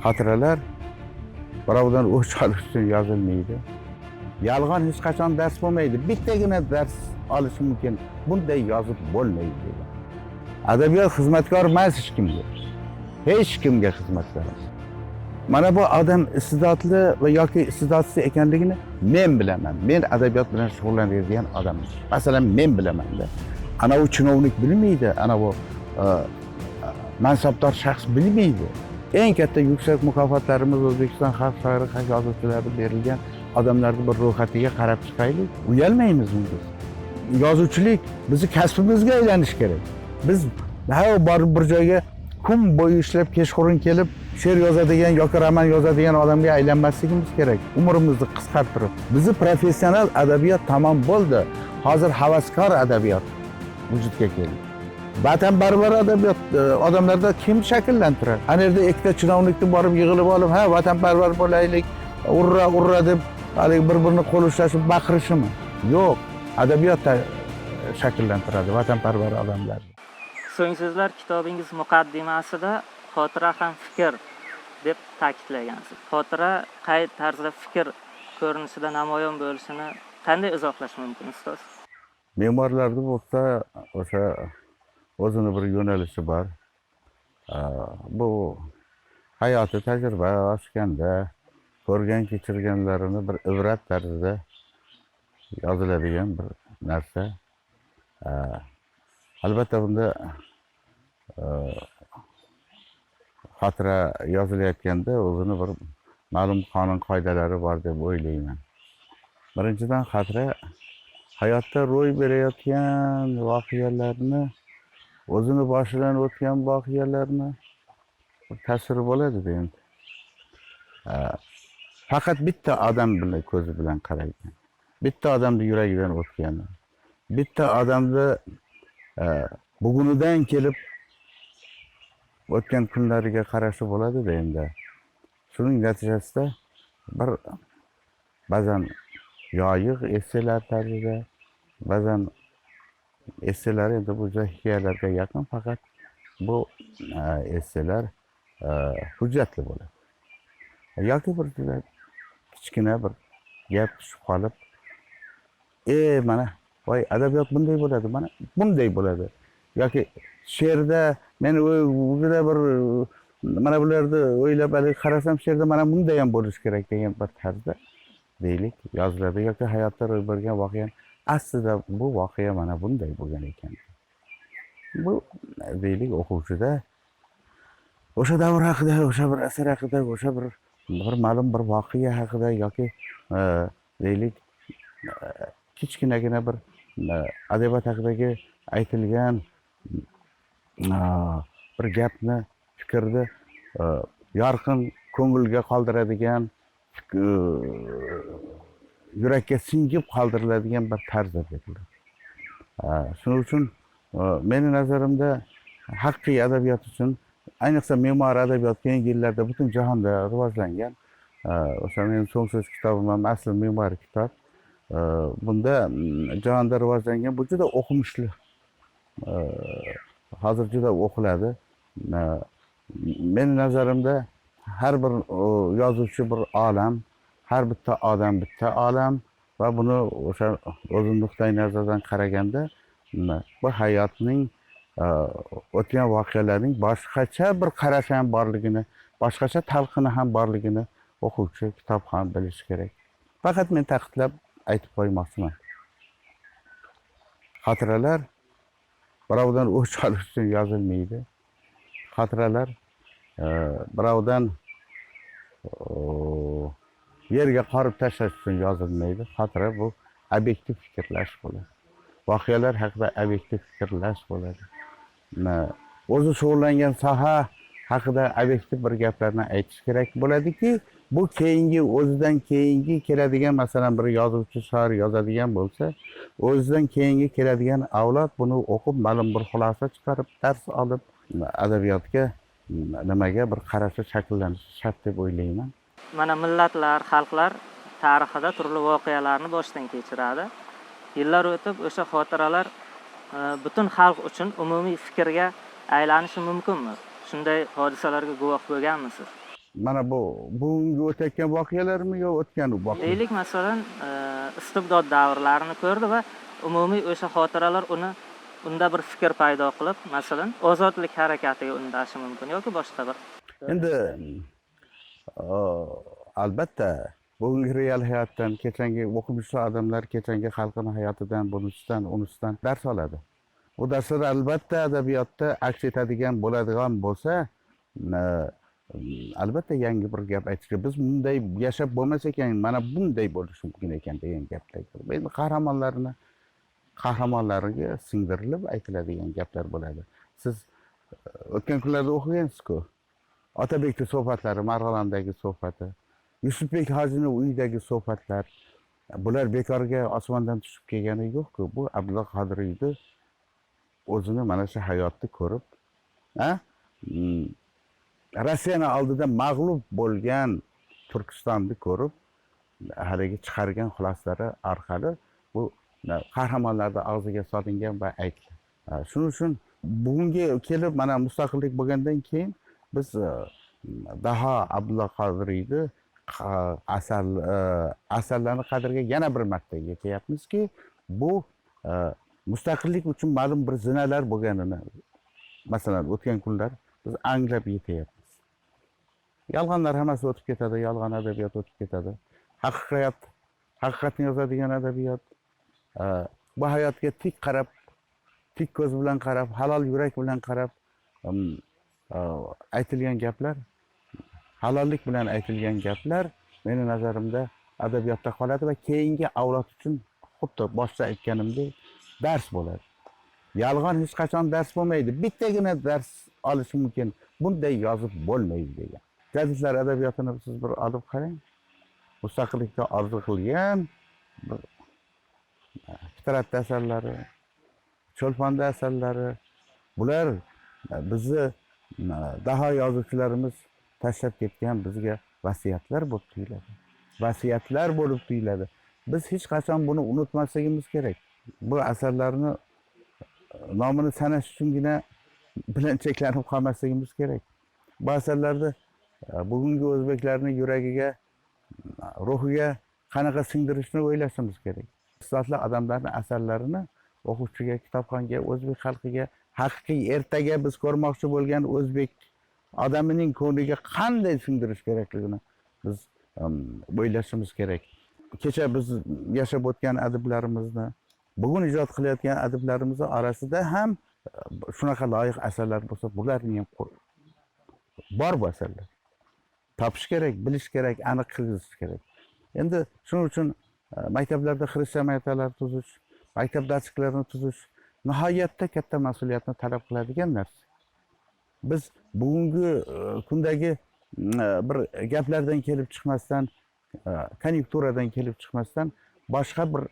Xotiralar birovdan o'ch olish uchun yozilmaydi. Yolg'on hech qachon dars bo'lmaydi. Bittagina dars olish mumkin. Bunday yozib bo'lmaydi degan. Adabiyot xizmatkor emas hech kimga. Hech kimga xizmatkor emas. Mana bu odam iste'dodli va yoki iste'dodsiz ekanligini men bilaman. Men adabiyot bilan shug'ullanadigan odamman. Masalan, men bilamanda. Ana u chinovnik bilmaydi, ana bu mansabdor shaxs bilmaydi. Eng katta yuksak mukofotlarimiz O'zbekiston xalq shoiri, xalq yozuvchilari berilgan odamlarni bir ro'yxatiga qarab chiqaylik. Uyalmaymizmi biz? Yozuvchilik bizni kasbimizga aylanishi kerak. Biz ha borib bir joyga kun bo'yi ishlab kechqurun kelib she'r yozadigan yoki roman yozadigan odamga aylanmasligimiz kerak. Umrimizni qisqartirib. Bizni professional adabiyot tamom bo'ldi. Hozir havaskor adabiyot vujudga keldi. Vatanparvar adabiyot odamlarda kim shakllantiradi? Ana yerda ikkita chinovnikni borib yig'ilib olib, ha vatanparvar bo'laylik, urra urra deb haligi bir-birini qo'l ushlashib baqirishimi? Yo'q, adabiyot shakllantiradi vatanparvar odamlarni. So'ng so'zlar kitobingiz muqaddimasida xotira ham fikr deb ta'kidlagansiz. Xotira qay tarzda fikr ko'rinishida namoyon bo'lishini qanday izohlash mumkin, ustoz? Memuarlarda bo'lsa, o'sha o'zini bir yo'nalishi bor. Bu hayoti tajriba oshganda ko'rgan kechirganlarini bir ibrat tarzida yoziladigan bir narsa. Albatta bunda xotira yozilayotganda o'zini bir ma'lum qonun qoidalari bor deb o'ylayman. Birinchidan, xotira hayotda ro'y berayotgan voqealarni, o'zini boshidan o'tgan voqealarni bir tasviri bo'ladi endi. Faqat bitta odam bilan ko'zi bilan qaraydi. Bitta odamni yuragidan o'tgani, bitta odamni bugunidan kelib o'tgan kunlariga qarashi bo'ladida endi. Shuning natijasida bir ba'zan yoyiq esselar tarzida, ba'zan esselar endi bu juda hikoyalarga yaqin, faqat bu esselar hujjatli bo'ladi. Yoki bir juda kichkina bir gap tushib qolib, mana voy, adabiyot bunday bo'ladi, mana bunday bo'ladi. Yoki she'rda men juda bir mana bularni o'ylab haligi qarasam, she'rda mana bunday ham bo'lishi kerak degan bir tarzda deylik yoziladi yoki hayotda ro'y bergan voqea aslida bu voqea mana bunday bo'lgan ekan. Bu deylik o'quvchida o'sha davr haqida, o'sha bir asar haqida, o'sha bir ma'lum bir voqea haqida yoki deylik kichkinagina bir adabiyot haqidagi aytilgan bir gapni, fikrni yorqin ko'ngilga qoldiradigan, yurakka singib qoldiriladigan bir tarzda beriladi. Shuning uchun meni nazarimda haqiqiy adabiyot uchun, ayniqsa memuar adabiyot keyingi yillarda butun jahonda rivojlangan. O'sha meni So'ng so'z kitobim ham asli memuar kitob. Bunda jahonda rivojlangan, bu juda o'qimishli. Hozir juda o'qiladi. Meni nazarimda har bir yozuvchi bir olam, har bitta odam bitta olam va buni o'sha o'zi nuqtai nazardan qaraganda bu hayotning o'tgan voqealarning boshqacha bir qarashi ham borligini, boshqacha talqini ham borligini o'quvchi, kitobxon bilishi kerak. Faqat men ta'kidlab aytib qo'ymoqchiman. Xotiralar birovdan o'ch olish uchun yozilmaydi. Xotiralar birovdan yerga qorib tashlash uchun yozilmaydi. Xotira bu obyektiv fikrlash bo'ladi. Voqealar haqida obyektiv fikrlash bo'ladi. O'zi shug'ullangan soha haqida obyektiv bir gaplarni aytish kerak bo'ladiki, bu keyingi, o'zidan keyingi keladigan, masalan, bir yozuvchi, shoir yozadigan bo'lsa, o'zidan keyingi keladigan avlod buni o'qib, ma'lum bir xulosa chiqarib, dars olib, adabiyotga nimaga bir qarashi shakllanishi shart deb o'ylayman. Mana millatlar, xalqlar tarixida turli voqealarni boshdan kechiradi. Yillar o'tib o'sha xotiralar butun xalq uchun umumiy fikrga aylanishi mumkinmi? Shunday hodisalarga guvoh bo'lganmisiz? Mana bu bugungi o'tayotgan voqealarmi yo o'tgan voqea? Deylik, masalan, istibdod davrlarini ko'rdi va umumiy o'sha xotiralar unda bir fikr paydo qilib, masalan, ozodlik harakatiga undashi mumkin yoki boshqa bir. Endi albatta bugungi real hayotdan, kechangi o'qimishli odamlar kechangi xalqini hayotidan, bunisidan, unisidan dars oladi. Bu darslar albatta adabiyotda aks etadigan bo'ladigan bo'lsa, albatta yangi bir gap aytishga, biz bunday yashab bo'lmas ekan, mana bunday bo'lishi mumkin ekan degan gaplar. Endi qahramonlariga singdirilib aytiladigan gaplar bo'ladi. Siz o'tgan kunlarda o'qigansiz-ku. Otabekning suhbatlari, Marg'ilondagi suhbati, Yusufbek hojini uyidagi suhbatlar, bular bekorga osmondan tushib kelgani yo'q-ku. Bu Abdulla Qodiriyni o'zini mana shu hayotni ko'rib, Rossiyani oldida mag'lub bo'lgan Turkistonni ko'rib, haligi chiqargan xulosalari orqali bu qahramonlarni og'ziga solingan va aytilgan. Shuning uchun bugungi kelib mana mustaqillik bo'lgandan keyin biz Daho Abdulla Qodiriyni asarlarni qadriga yana bir marta yetyapmizki, bu mustaqillik uchun ma'lum bir zinalar bo'lganini, masalan, o'tgan kunlar biz anglab yetyapmiz. Yolg'onlar hammasi o'tib ketadi, yolg'on adabiyot o'tib ketadi. Haqiqat, haqiqatni yozadigan adabiyot, bu hayotga tik qarab, tik ko'z bilan qarab, halol yurak bilan qarab, aytilgan gaplar, halollik bilan aytilgan gaplar meni nazarimda adabiyotda qoladi va keyingi avlod uchun xuddi boshda aytganimdek dars bo'ladi. Yolg'on hech qachon dars bo'lmaydi. Bittagina dars olish mumkin. Bunday yozib bo'lmaydi degan. Jadidlar adabiyotini siz bir olib qarang. Mustaqillikda orzu qilgan bir Fitratda asarlari, Cho'lponda asarlari, bular bizni daho yozuvchilarimiz tashlab ketgan bizga vasiyatlar bo'lib tuyuladi. Vasiyatlar bo'lib tuyuladi. Biz hech qachon buni unutmasligimiz kerak. Bu asarlarni nomini sanash uchungina bilan cheklanib qolmasligimiz kerak. Bu asarlarni bugungi o'zbeklarning yuragiga, ruhiga qanaqa singdirishni o'ylashimiz kerak. Iste'dodli odamlarning asarlarini o'quvchiga, kitobxonga, o'zbek xalqiga haqiqiy ertaga biz ko'rmoqchi bo'lgan o'zbek odamining ko'ngliga qanday singdirish kerakligini biz o'ylashimiz kerak. Kecha biz yashab o'tgan adiblarimizni, bugun ijod qilayotgan adiblarimizni orasida ham shunaqa loyiq asarlar bo'lsa, bularni ham bor bu asarlar. Topish kerak, bilish kerak, aniq kirgizish kerak. Endi shuning uchun maktablarda xrestomatiyalar tuzish, maktab darsliklarini tuzish nihoyatda katta mas'uliyatni talab qiladigan narsa. Biz bugungi kundagi bir gaplardan kelib chiqmasdan, kon'yunkturadan kelib chiqmasdan boshqa bir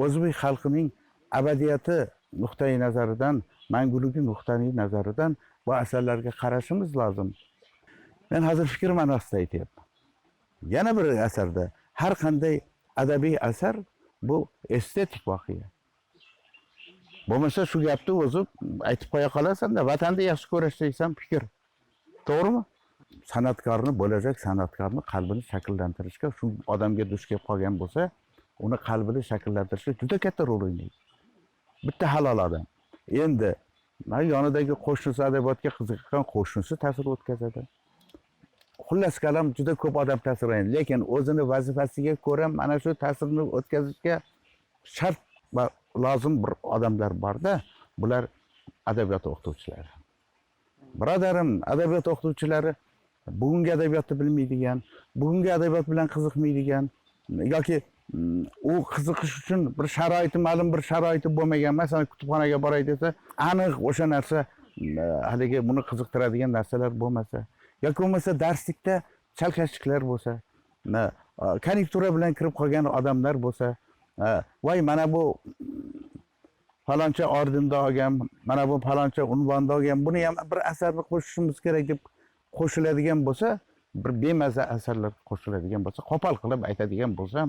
o'zbek xalqining abadiyati nuqtai nazaridan, manguligi nuqtai nazaridan bu asarlarga qarashimiz lozim. Men hozir fikr ma'nosida aytyapman. Yana bir asarda har qanday adabiy asar bu estetik voqea. Bo'lmasa shu gapni o'zi aytib qo'ya qolasan-da, vatanni yaxshi ko'rish deysan fikr. To'g'rimi? San'atkorni, bo'lajak san'atkorni qalbini shakllantirishga shu odamga duch kelib qolgan bo'lsa, uni qalbini shakllantirishga juda katta rol o'ynaydi. Bitta halol odam. Endi mana yonidagi qo'shnisi adabiyotga qiziqqan qo'shnisi ta'sir o'tkazadi. Xullas kalom juda ko'p odam ta'sir o'ynaydi, lekin o'zini vazifasiga ko'ra mana shu ta'sirni o'tkazishga shart va lozim bir odamlar borda, bular adabiyot o'qituvchilari. Birodarim, adabiyot o'qituvchilari bugungi adabiyotni bilmaydigan, bugungi adabiyot bilan qiziqmaydigan yoki u qiziqish uchun bir sharoiti, ma'lum bir sharoiti bo'lmagan, masalan, kutubxonaga boray desa, aniq o'sha narsa haligi buni qiziqtiradigan narsalar bo'lmasa yoki bo'lmasa darslikda chalkashliklar bo'lsa, kon'yunktura bilan kirib qolgan odamlar bo'lsa, voy mana bu faloncha ordenda olgan, mana bu faloncha unvonda olgan, buni ham bir asarni qo'shishimiz kerak deb qo'shiladigan bo'lsa, bir bemaza asarlar qo'shiladigan bo'lsa, qo'pol qilib aytadigan bo'lsam,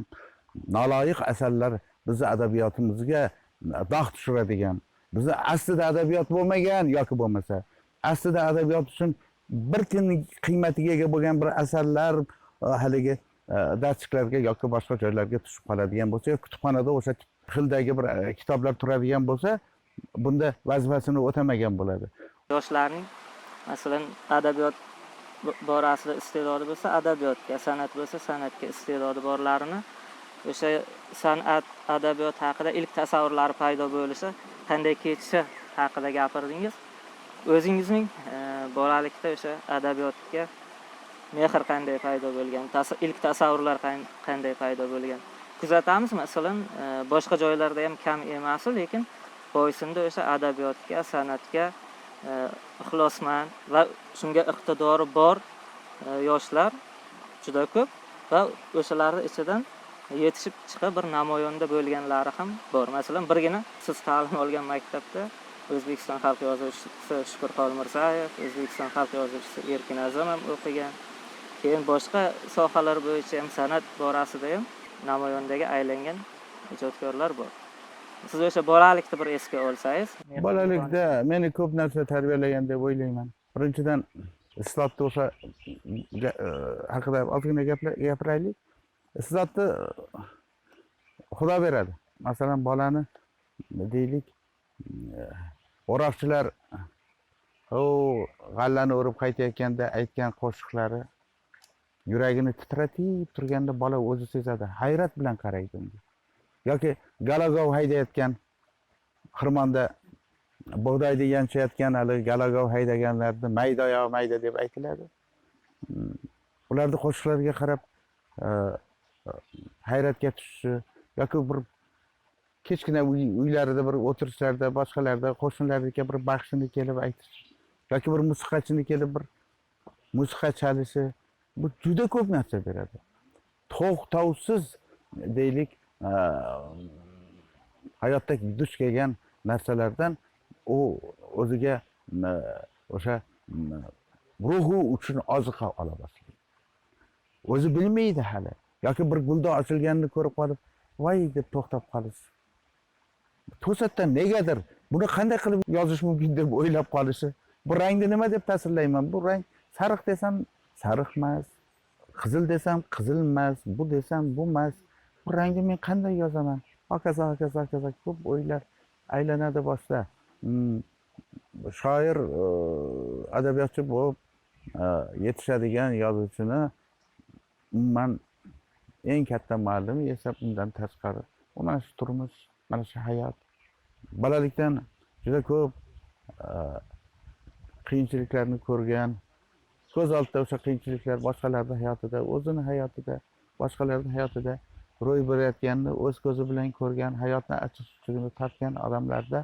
noloyiq asarlar bizni adabiyotimizga dog' tushiradigan, bizni aslida adabiyot bo'lmagan yoki bo'lmasa aslida adabiyot uchun Bir tiyin qiymatiga ega bo'lgan bir asarlar haligi darsliklarga yoki boshqa joylarga tushib qoladigan bo'lsa, yoki kutubxonada o'sha xildagi bir kitoblar turadigan bo'lsa, bunda vazifasini o'tamagan bo'ladi. Yoshlarning, masalan, adabiyot borasida iste'dodi bo'lsa adabiyotga, san'at bo'lsa san'atga iste'dodi borlarini o'sha san'at, adabiyot haqida ilk tasavvurlari paydo bo'lishi, qanday kechishi haqida gapirdingiz. O'zingizning bolalikda o'sha adabiyotga mehr qanday paydo bo'lgan, ilk tasavvurlar qanday paydo bo'lgan? Kuzatamiz, masalan, boshqa joylarda ham kam emas, lekin Boysunda o'sha adabiyotga, san'atga ixlosmand va shunga iqtidori bor yoshlar juda ko'p va o'shalarni ichidan yetishib chiqib bir namoyonda bo'lganlari ham bor. Masalan, birgina siz ta'lim olgan maktabda O'zbekiston xalq yozuvchisi Shukur Xolmirzayev, O'zbekiston xalq yozuvchisi Erkin A'zam ham o'qigan. Keyin boshqa sohalar bo'yicha ham, san'at borasida ham namoyondaga aylangan ijodkorlar bor. Siz o'sha bolalikni bir esga olsangiz. Bolalikda meni ko'p narsa tarbiyalagan deb o'ylayman. Birinchidan, iste'dodni o'sha haqida ozgina gapiraylik. Iste'dodni Xudo beradi. Masalan, bolani deylik, o'roqchilar u g'allani o'rib qaytayotganda aytgan qo'shiqlari yuragini titratib turganda bola o'zi sezadi, hayrat bilan qaraydi unga. Yoki galagov haydayotgan, xirmonda bug'doyni yanchayotgan hali galagov haydaganlarni mayda yo mayda deb aytiladi. Ularni qo'shiqlariga qarab hayratga tushishi yoki bir kichkina uylarida bir o'tirishlarda, boshqalarda qo'shnilarniki bir baxshini kelib aytish yoki bir musiqachini kelib bir musiqa chalishi, bu juda ko'p narsa beradi. To'xtovsiz deylik, hayotda duch kelgan narsalardan u o'ziga o'sha ruhi uchun oziqa ola boshlaydi. O'zi bilmaydi hali. Yoki bir guldon ochilganini ko'rib qolib, voy deb to'xtab qolish. To'satdan negadir buni qanday qilib yozish mumkin deb o'ylab qolishi. Bu rangni nima deb tasvirlayman? Bu rang sariq desam sariq emas, qizil desam qizil emas, bu desam bu emas. Bu rangni men qanday yozaman? Hokazo, hokazo, hokazo ko'p o'ylar aylanadi boshda. Shoir, adabiyotchi bo'lib yetishadigan yozuvchini umuman eng katta muallimi esa undan tashqari u mana shu turmush, mana shu hayot. Bolalikdan juda ko'p qiyinchiliklarni ko'rgan, ko'z oldida o'sha qiyinchiliklar boshqalarning hayotida, o'zini hayotida, boshqalarning hayotida ro'y berayotganini o'z ko'zi bilan ko'rgan, hayotni achchiq-chuchugini totgan odamlarda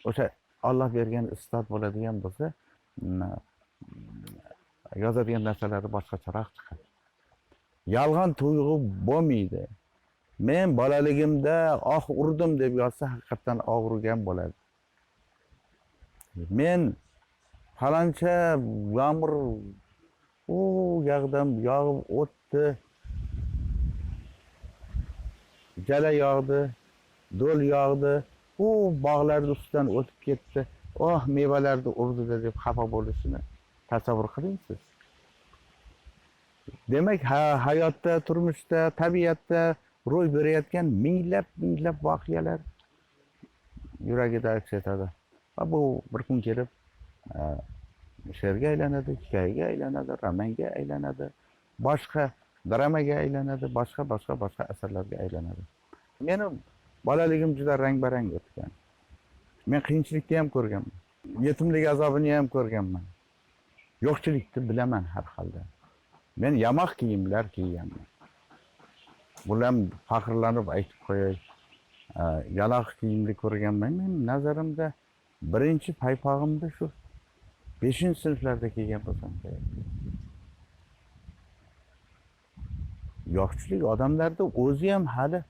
o'sha Alloh bergan iste'dod bo'ladigan bo'lsa, yozadigan narsalari boshqacharoq chiqadi. Yolg'on tuyg'u bo'lmaydi. Men bolaligimda oh urdim deb yozsa, haqiqatdan oh urgan bo'ladi. Men faloncha yomg'ir u yog'dan yog'ib o'tdi, jala yog'di, do'l yog'di, u bog'larni ustidan o'tib ketdi, oh mevalarni urdi deb xafa bo'lishini tasavvur qiling siz. Demak, hayotda, turmushda, tabiatda ro'y berayotgan minglab minglab voqealar yuragida aks etadi. Va bu bir kun kelib she'rga aylanadi, hikoyaga aylanadi, romanga aylanadi, boshqa dramaga aylanadi, boshqa boshqa boshqa asarlarga aylanadi. Meni bolaligim juda rang-barang o'tgan. Men qiyinchilikni ham ko'rganman. Yetimlik azobini ham ko'rganman. Yo'qchilikni bilaman har holda. Men yamoq kiyimlar kiyganman. Bular ham faxrlanib aytib qo'yay. Yaloq kiyimni ko'rganman. Men nazarimda birinchi paypog'imda shu 5-sinflarda kiygan bo'lsam kerak. Yo'qchilik odamlarda o'zi ham hali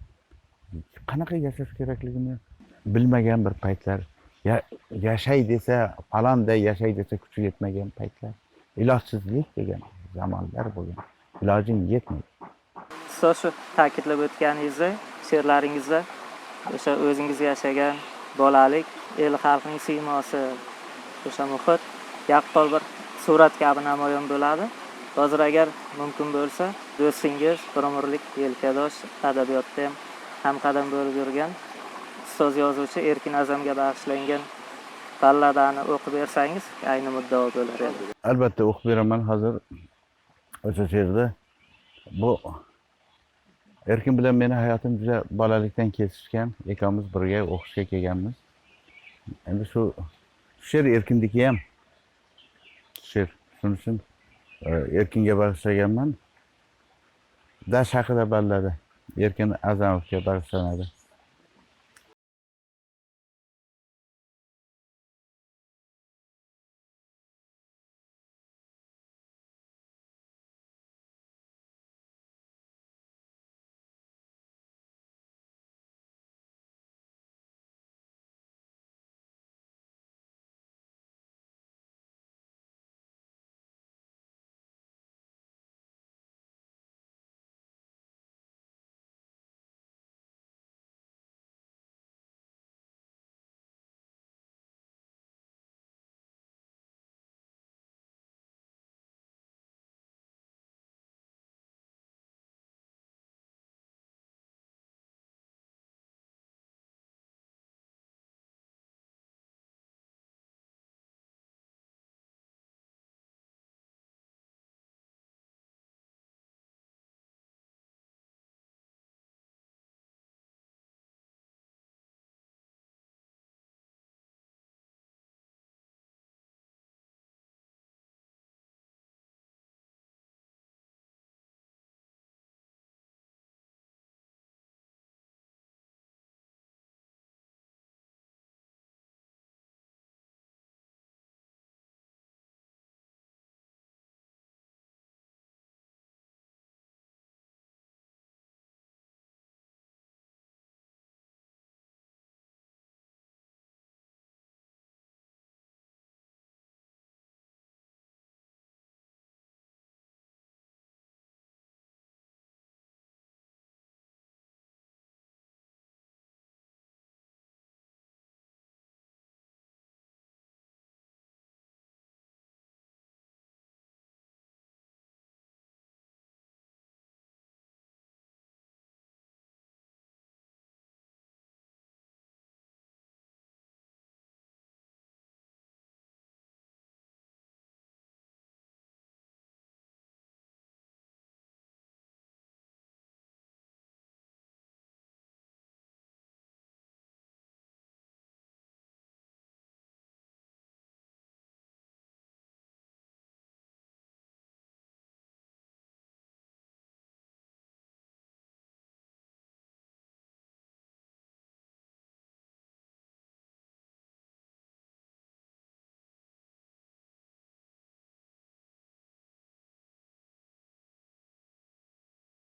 qanaqa yashash kerakligini bilmagan bir paytlar, yashay desa falonday yashay desa kuchi yetmagan paytlar, ilojsizlik degan zamonlar bo'lgan, ilojing yetmaydi. Ustoz, shu ta'kidlab o'tganingizni she'rlaringizda o'sha o'zingiz yashagan bolalik, el xalqning siymosi, o'sha muhit yaqqol bir surat kabi namoyon bo'ladi. Hozir agar mumkin bo'lsa, do'stingiz, bir umrlik yelkadosh, adabiyotda ham hamqadam bo'lib yurgan ustoz yozuvchi Erkin A'zamga bag'ishlangan balladani o'qib bersangiz, ayni muddao bo'lar edi. Albatta o'qib beraman hozir o'sha she'rni. Bu Erkin bilan meni hayotim juda bolalikdan kesishgan. Ikkovimiz birga o'qishga kelganmiz. Endi shu she'r Erkinniki ham she'r. Shuning uchun Erkinga bag'ishlaganman. Dash haqida ballada Erkin A'zamovga bag'ishlanadi.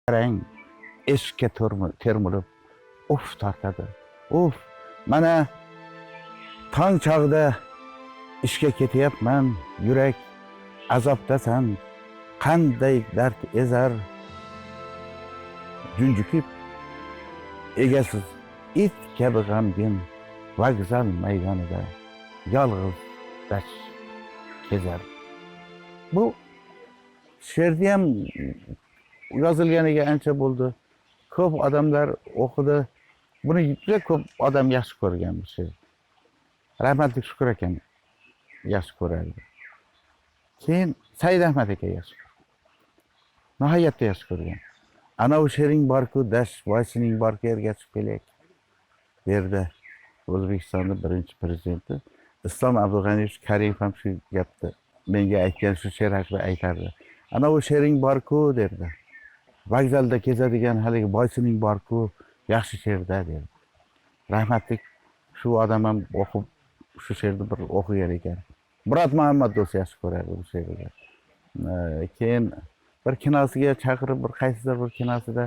Qarang, eshikka termulib uf tortadi. Uf, mana tong chog'ida ishga ketyapman, yurak azobdasan, qanday dard ezar, junjukib egasiz it kabi g'amgin vokzal maydonida yolg'iz dash kezar. Bu she'rni ham yozilganiga ancha bo'ldi. Ko'p odamlar o'qidi. Buni juda ko'p odam yaxshi ko'rgan bu she'r. Rahmatli Shukur akam yaxshi ko'rardi. Keyin Said Ahmad aka yaxshi ko'rdi. Nihoyatda yaxshi ko'rgan. Ana u she'ring borku, dash boysining borku, ergashib kelaylik derdi. O'zbekistonning birinchi prezidenti Islom Abdug'aniyevich Karimov ham shu gapni menga aytgan, shu she'r haqida aytardi. Ana u she'ring borku derdi. Vokzalda kezadigan haligi boysining borku, yaxshi she'rda derdi. Rahmatli shu odam ham o'qib shu she'rni bir o'qigan ekan. Murod Muhammad do'st yaxshi ko'rardi bu she'rni. Keyin bir kinosiga chaqirib, bir qaysidir bir kinosida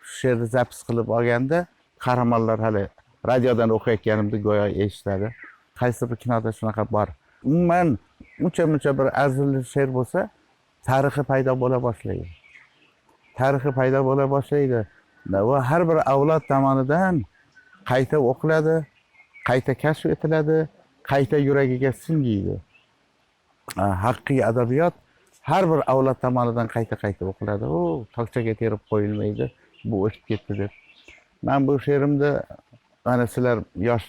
shu she'rni zapis qilib olganda qahramonlar hali radiodan o'qiyotganimda go'yo eshitadi. Qaysi bir kinoda shunaqa bor. Umuman uncha-muncha bir arzirli she'r bo'lsa, tarixi paydo bo'la boshlaydi. Tarixi paydo bo'la boshlaydi. Va har bir avlod tomonidan qayta o'qiladi, qayta kashf etiladi, qayta yuragiga singiydi. Haqiqiy adabiyot har bir avlod tomonidan qayta qayta o'qiladi. U tokchaga terib qo'yilmaydi, bu o'tib ketdi deb. Man bu she'rimda, mana sizlar yosh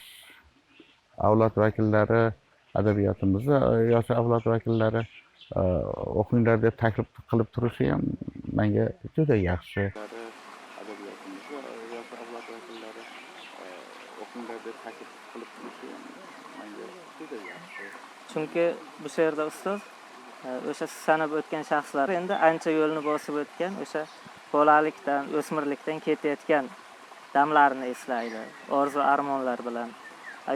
avlod vakillari, adabiyotimizni yosh avlod vakillari o'qinglar deb taklif qilib turishi ham menga juda yaxshi. Adabiyotimizni yosh avlod vakillari o'qinglar deb taklif qilib turishi ham menga juda yaxshi. Chunki bu she'rda, ustoz, o'sha siz sanab o'tgan shaxslar endi ancha yo'lni bosib o'tgan, o'sha bolalikdan, o'smirlikdan ketayotgan damlarini eslaydi orzu armonlar bilan.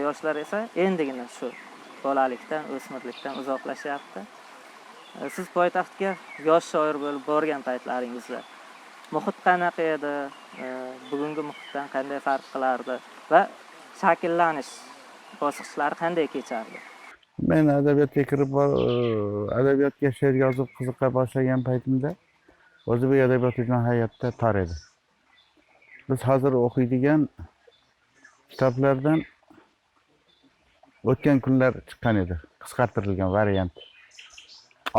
Yoshlar esa endigina shu bolalikdan, o'smirlikdan uzoqlashyapti. Siz poytaxtga yosh shoir bo'lib borgan paytlaringizda muhit qanaqa edi? Bugungi muhitdan qanday farq qilardi va shakllanish bosqichlari qanday kechardi? Men adabiyotga kirib, adabiyotga she'r yozib qiziqa boshlagan paytimda o'zbek adabiyoti nihoyatda tor edi. Biz hozir o'qiydigan kitoblardan "O'tgan kunlar" chiqqan edi, qisqartirilgan variant.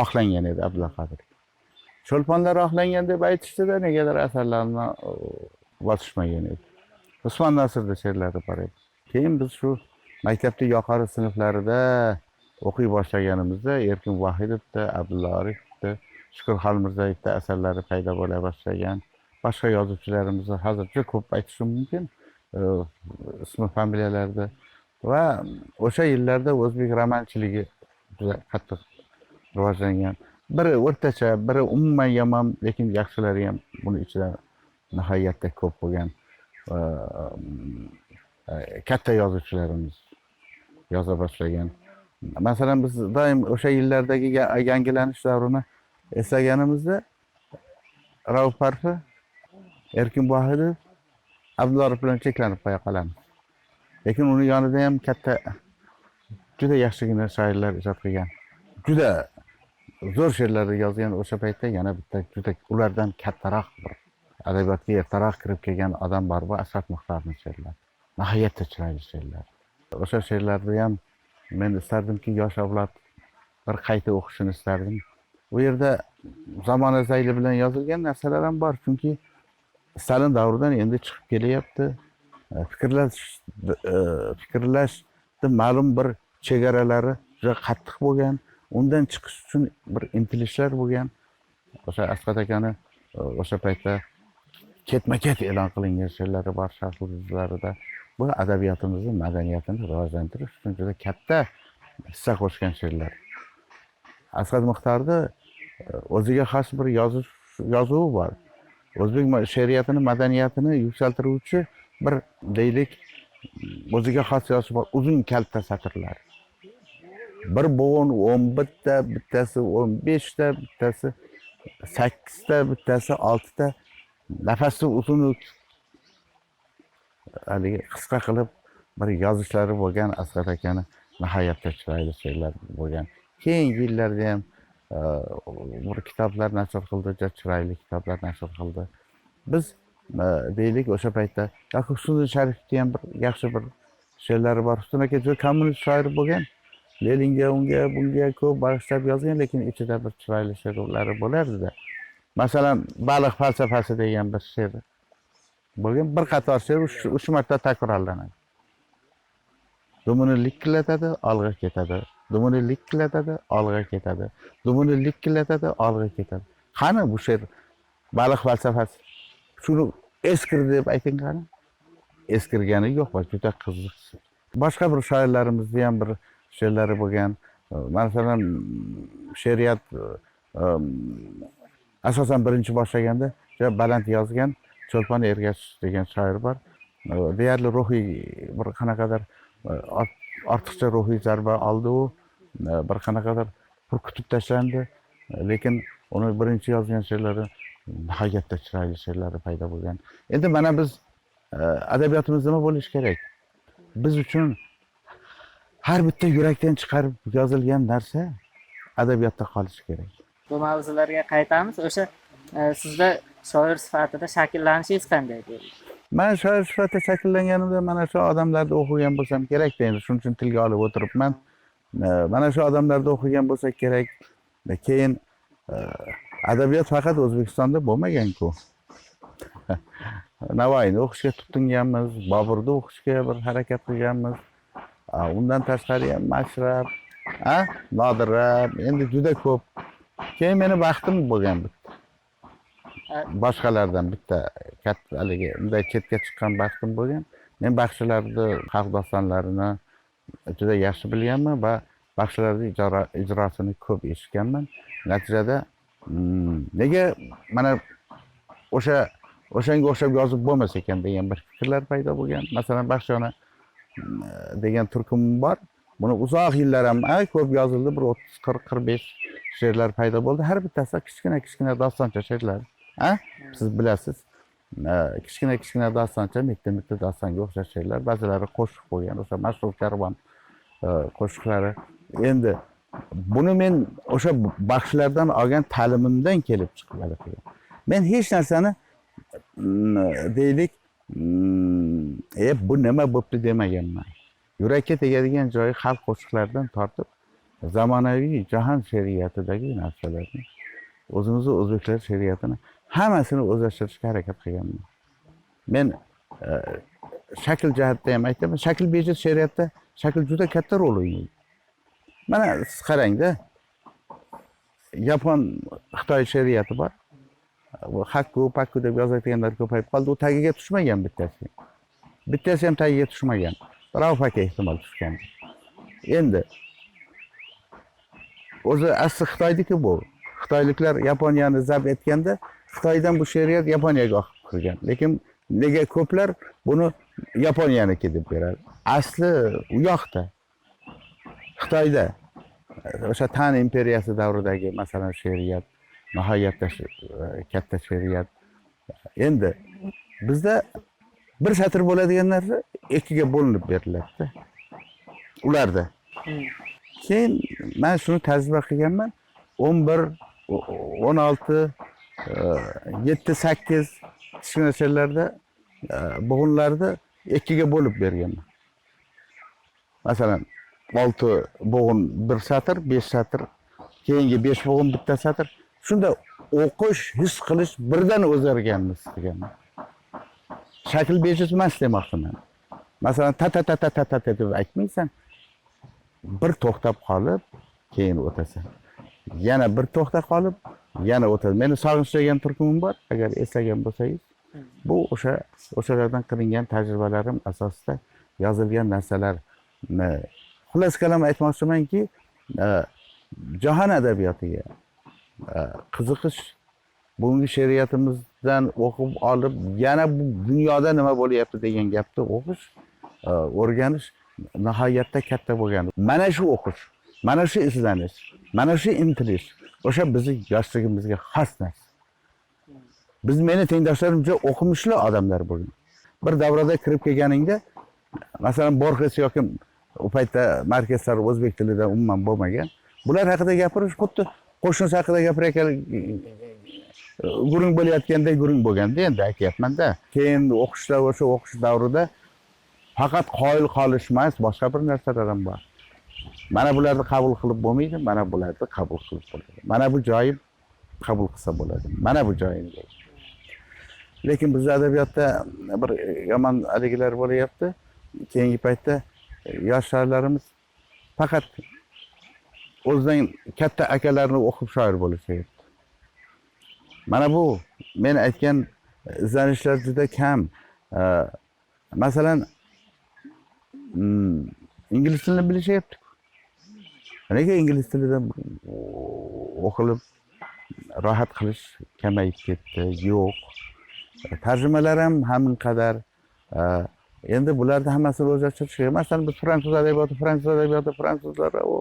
Oqlangan edi Abdulla Qodiriy. "Cho'lponlar oqlangan" deb aytishdida, negadir asarlarini bosishmagan edi. Usmon Nosirda she'rlari bor edi. Keyin biz shu maktabda yuqori sinflarida o'qiy boshlaganimizda Erkin Vohidovda, Abdulla Oripovda, Shukur Xolmirzayevda asarlari paydo bo'la boshlagan. Boshqa yozuvchilarimizni hozir juda ko'p aytishim mumkin ismi familiyalarida. Va o'sha yillarda o'zbek romanchiligi juda qattiq rivojlangan. Biri o'rtacha, biri umuman yomon, lekin yaxshilari ham buni ichida nihoyatda ko'p bo'lgan. Katta yozuvchilarimiz yoza boshlagan. Masalan, biz doim o'sha yillardagi yangilanish davrini eslaganimizda Rauf Parfi, Erkin Vohidov, Abdulla Orif bilan cheklanib qo'ya qolamiz. Lekin uni yonida ham katta, juda yaxshigina shoirlar ijod qilgan, juda zo'r she'rlarni yozgan. O'sha paytda yana bitta juda ulardan kattaroq bir adabiyotga ertaroq kirib kelgan odam bor, bu As'ad Muxtorni she'rlari, nihoyatda chiroyli she'rlar. O'sha she'rlarni ham men istardimki, yosh avlod bir qayta o'qishini istardim. U yerda zamona zayli bilan yozilgan narsalar ham bor, chunki Stalin davridan endi chiqib kelyapti. Fikrlashni ma'lum bir chegaralari juda qattiq bo'lgan, undan chiqish uchun bir intilishlar bo'lgan. O'sha Asqat akani o'sha paytda ketma ket e'lon qilingan she'rlari bor "Sharq yulduzlarida". Bu adabiyotimizni madaniyatini rivojlantirish uchun juda katta hissa qo'shgan she'rlar. Asqad Muxtorni o'ziga xos bir yozish yozuvi bor, o'zbek she'riyatini madaniyatini yuksaltiruvchi bir, deylik, o'ziga xos yozuv bor. Uzun kalta satrlar, bir bo'g'in 11 ta, bittasi 15 ta, bittasi sakkizta, bittasi oltita, nafasi uzun, haligi qisqa qilib bir yozishlari bo'lgan. Asqar akani nihoyatda chiroyli she'rlar bo'lgan. Keyingi yillarda ham bir kitoblar nashr qildi, juda chiroyli kitoblar nashr qildi. Biz deylik, o'sha paytda yoki Husniddin Sharifni ham bir yaxshi bir she'rlari bor. Husn aka juda kommunist shoir bo'lgan, Leninga, unga bunga ko'p bag'ishlab yozgan, lekin ichida bir chiroyli she'rlari bo'lardida. Masalan, "Baliq falsafasi" degan bir she'r bo'lgan, bir qator she'r uch marta takrorlanadi: dumini likillatadi, olg'a ketadi, dumini likillatadi, olg'a ketadi, dumini likillatadi, olg'a ketadi. Qani bu she'r, "Baliq falsafasi"? Shuni eskirdi deb ayting, qani? Eskirgani yo'q va juda qiziq. Boshqa bir shoirlarimizni ham bir she'rlari bo'lgan. Masalan, she'riyat asosan birinchi boshlaganda juda baland yozgan Cho'lpon Ergash degan shoir bor. Deyarli ruhiy bir qanaqadir ortiqcha ruhiy zarba oldi u, bir qanaqadir purkutib tashlandi. Lekin uni birinchi yozgan she'rlari nihoyatda chiroyli she'rlari paydo bo'lgan. Endi mana biz adabiyotimiz nima bo'lishi kerak? Biz uchun har bitta yurakdan chiqarib yozilgan narsa adabiyotda qolishi kerak. Bu mavzularga qaytamiz. O'sha sizda shoir sifatida shakllanishingiz qanday bo'ldi? Man shoir sifatida shakllanganimda mana shu odamlarni o'qigan bo'lsam kerakda endi, shuning uchun tilga olib o'tiribman. Mana shu odamlarda o'qigan bo'lsak kerak. Keyin adabiyot faqat O'zbekistonda bo'lmagan-ku. Navoiyni o'qishga tutinganmiz, Boburni o'qishga bir harakat qilganmiz. Undan tashqari ham Mashrab, Nodira, endi juda ko'p. Keyin meni baxtim bo'lgan bitta. Boshqalardan bitta katta haligi unday chetga chiqqan baxtim bo'lgan. Men baxshilarni xalq dostonlarini juda yaxshi bilganman va baxshilarni ijrosini ko'p eshitganman. Natijada nega mana o'shanga o'xshab yozib bo'lmas ekan degan bir fikrlar paydo bo'lgan. Masalan, Baxshona degan turkum bor. Buni uzoq yillar ham ko'p yozildi, bir 30, 40, 45 she'rlar paydo bo'ldi. Har bittasi kichkina kichkina dostoncha she'rlar. Siz bilasiz. Kichkina kichkina dostoncha, mitta mitta dostonga o'xshash she'rlar, ba'zilari qo'shiq bo'lgan, o'sha mashhur karvon qo'shiqlari. Endi buni men o'sha baxshilardan olgan ta'limimdan kelib chiqib qilgan. Men hech narsani deylik, bu nima bo'pti demaganman. Yurakka tegadigan joyi xalq qo'shiqlaridan tortib zamonaviy jahon she'riyatidagi narsalarni, o'zimizni o'zbeklar she'riyatini hammasini o'zlashtirishga harakat qilganman. Men shakl jihatda ham aytaman, shakl bejiz she'riyatda shakl juda katta rol o'ynaydi. Mana siz qarangda, yapon, xitoy she'riyati bor. Bu hakku pakku deb yozadiganlar ko'payib qoldi. U tagiga tushmagan bittasi. Bittasi ham tagiga tushmagan. Rauf aka ehtimol tushgan. Endi o'zi asli Xitoyniki bu. Xitoyliklar Yaponiyani zabt etganda Xitoydan bu she'riyat Yaponiyaga oqib kirgan. Lekin nega ko'plar buni Yaponiyaniki deb beradi? Asli u yoqda. Xitoyda. O'sha Tan imperiyasi davridagi masalan she'riyat nihoyatda katta she'riyat. Endi bizda bir satr bo'ladigan narsa ikkiga bo'linib beriladi-da. Ularda. Keyin men shuni tajriba qilganman. 11, 16, 7, 8 kichkina she'rlarda bo'g'inlarni ikkiga bo'lib berganman. Masalan, 6 bo'g'in bir satr, 5 satr, keyingi 5 bo'g'in bitta satr. Shunda o'qish, his qilish birdan o'zgarganmiz deganman. Shakl bejiz emas demoqchiman. Masalan, ta ta ta ta ta ta deb aytmaysan. Bir to'xtab qolib, keyin o'tasan. Yana bir to'xtab qolib, yana o'tadi. Meni sog'inch degan turkumim bor, agar eslagan bo'lsangiz. Bu o'shalardan qilingan tajribalarim asosida yozilgan narsalar. Xullas kalom aytmoqchimanki, jahon adabiyotiga qiziqish bugungi she'riyatimizdan o'qib olib, yana bu dunyoda nima bo'lyapti degan gapni o'qish, o'rganish nihoyatda katta bo'lgan. Mana shu o'qish, mana shu izlanish, mana shu intilish o'sha bizni yoshligimizga xos narsa. Biz, meni tengdoshlarim juda o'qimishli odamlar bo'lgan. Bir davrada kirib kelganingda, masalan, Borges yoki u paytda Markeslar o'zbek tilida umuman bo'lmagan. Bular haqida gapirish xuddi qo'shnisi haqida gapirayotgan gurung bo'layotganday gurung bo'lganda, endi aytyapman-da. Keyin o'qishda, o'sha o'qish davrida faqat qoyil qolish emas, boshqa bir narsalar ham bor. Mana bularni qabul qilib bo'lmaydi, mana bularni qabul qilib bo'ladi. Mana bu joyi qabul qilsa bo'ladi. Mana bu joyini. Lekin bizda adabiyotda bir yomon haligilar bo'lyapti. Keyingi paytda yosh shoirlarimiz faqat o'zidan katta akalarni o'qib shoir bo'lishyapti. Mana bu men aytgan izlanishlar juda kam. Masalan, ingliz tilini bilishyapti. Nega ingliz tilida o'qilib rohat qilish kamayib ketdi? Yo'q. Tarjimalar ham hamin qadar. Endi bularni hammasini o'zlashtirish kerak. Masalan, biz fransuz adabiyoti, fransuz adabiyoti, fransuzlar u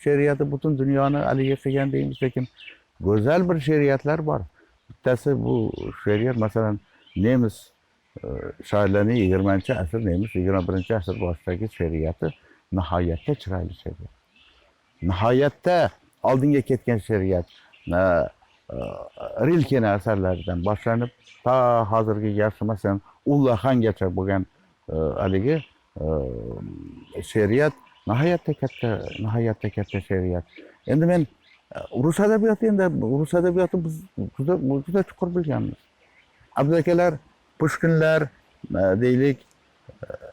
she'riyati butun dunyoni haligi qilgan deymiz, lekin go'zal bir she'riyatlar bor. Bittasi bu she'riyat, masalan, nemis shoirlarning 20-asr, nemis 21-asr boshidagi she'riyati nihoyatda chiroyli she'riyat. Nihoyatda oldinga ketgan she'riyat. Rilkeni asarlaridan boshlanib to hozirgi yaxshi, masalan, Ulla Xangacha bo'lgan haligi she'riyat. Nihoyatda katta, nihoyatda katta she'riyat. Endi men rus adabiyoti, endi rus adabiyoti biz juda juda chuqur bilganmiz. Abdulla akalar, Pushkinlar, deylik,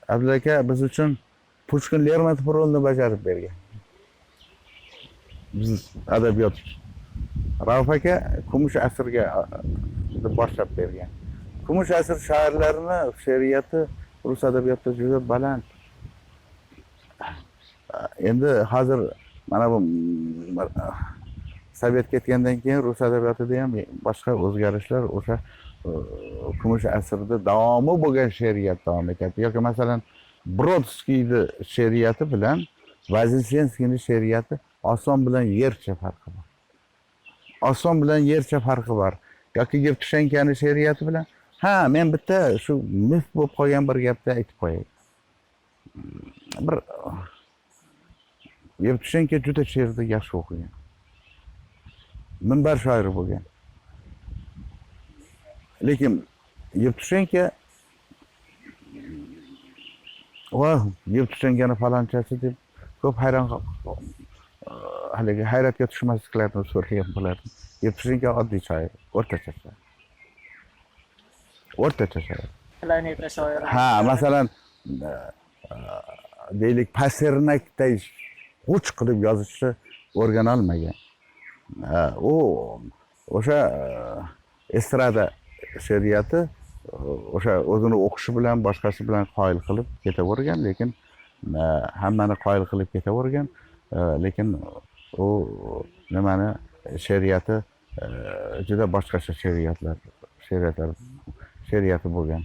Abdulla aka biz uchun Pushkin, Lermontov rolini bajarib bergan. Biz adabiyot uchun. Rauf aka kumush asrga boshlab bergan. Kumush asr shoirlarini she'riyati rus adabiyotida juda baland. Endi hozir mana bu sovet ketgandan keyin rus adabiyotida ham boshqa o'zgarishlar, o'sha kumush asrida davomi bo'lgan she'riyat davom etyapti. Yoki masalan, Brodskiyni she'riyati bilan Voznesenskiyni she'riyati osmon bilan yercha farqi bor. Osmon bilan yercha farqi bor. Yoki Yevtushenkani she'riyati bilan. Ha, men bitta shu mif bo'lib qolgan bir gapni aytib qo'yay. Bir Yevtushenko juda she'rni yaxshi o'qigan. Minbar shoiri bo'lgan. Lekin Yevtushenko va Yevtushenkani falonchasi deb ko'p hayron, haligi hayratga tushmasliklarini so'ragan bo'lardim. Yevtushenko oddiy shoir, o'rtacha shoir. O'rtacha shoir. Planeta shoiri. Ha, masalan, deylik, Pasternakday g'uch qilib yozishni o'rganolmagan. U o'sha estrada she'riyati, o'sha o'zini o'qishi bilan, boshqasi bilan qoyil qilib ketavergan, lekin hammani qoyil qilib ketavergan, lekin u nimani she'riyati juda boshqacha she'riyati bo'lgan.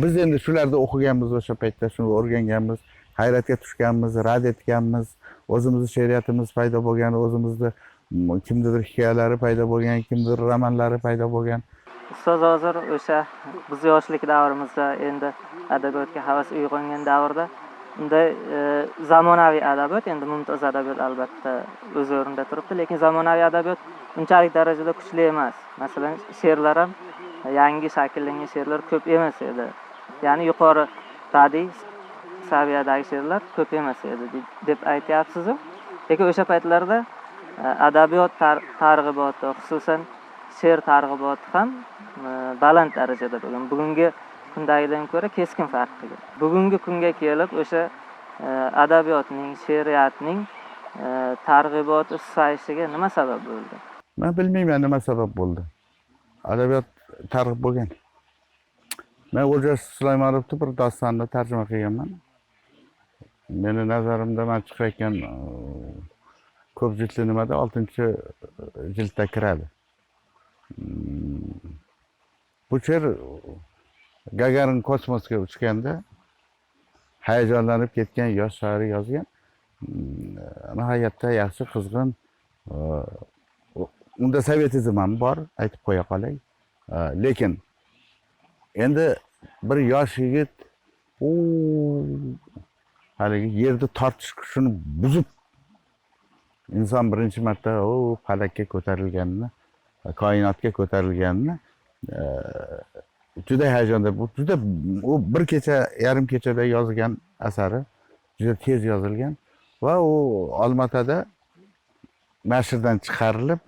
Biz endi shularni o'qiganmiz o'sha paytda, shuni o'rganganmiz, hayratga tushganmiz, rad etganmiz, o'zimizni she'riyatimiz paydo bo'lgan, o'zimizni kimnidir hikoyalari paydo bo'lgan, kimnidir romanlari paydo bo'lgan. Ustoz, hozir o'sha biz yoshlik davrimizda, endi adabiyotga havas uyg'ongan davrda unday zamonaviy adabiyot, endi mumtoz adabiyot albatta o'z o'rnida turibdi, lekin zamonaviy adabiyot unchalik darajada kuchli emas. Masalan, she'rlar ham, yangi shakllangan she'rlar ko'p emas edi. Ya'ni yuqori badiiy saviyadagi she'rlar ko'p emas edi deb aytyapsiz-u. Lekin o'sha paytlarda adabiyot targ'iboti, xususan she'r targ'iboti ham baland darajada bo'lgan. Bugungi kundagidan ko'ra keskin farq qilgan. Bugungi kunga kelib o'sha adabiyotning, she'riyatning targ'iboti susayishiga nima sabab bo'ldi? Men bilmayman nima sabab bo'ldi. Adabiyot targ'ib bo'lgan. Men O'ljas Sulaymonovni bir dostonni tarjima qilganman. Meni nazarimda man chiqayotgan ko'p jildli nimada 6-jildda kiradi. Bu she'r Gagarin kosmosga uchganda hayajonlanib ketgan yosh shoir yozgan. Nihoyatda yaxshi, qizg'in, unda sovetizm ham bor, aytib qo'ya qolay. Lekin endi bir yosh yigit u haligi yerda tortish kuchini buzib inson birinchi marta u falakka ko'tarilganini, koinotga ko'tarilganini juda hayajonda, bu juda u bir kecha, yarim kechada yozgan asari, juda tez yozilgan va u Olmaotada nashrdan chiqarilib,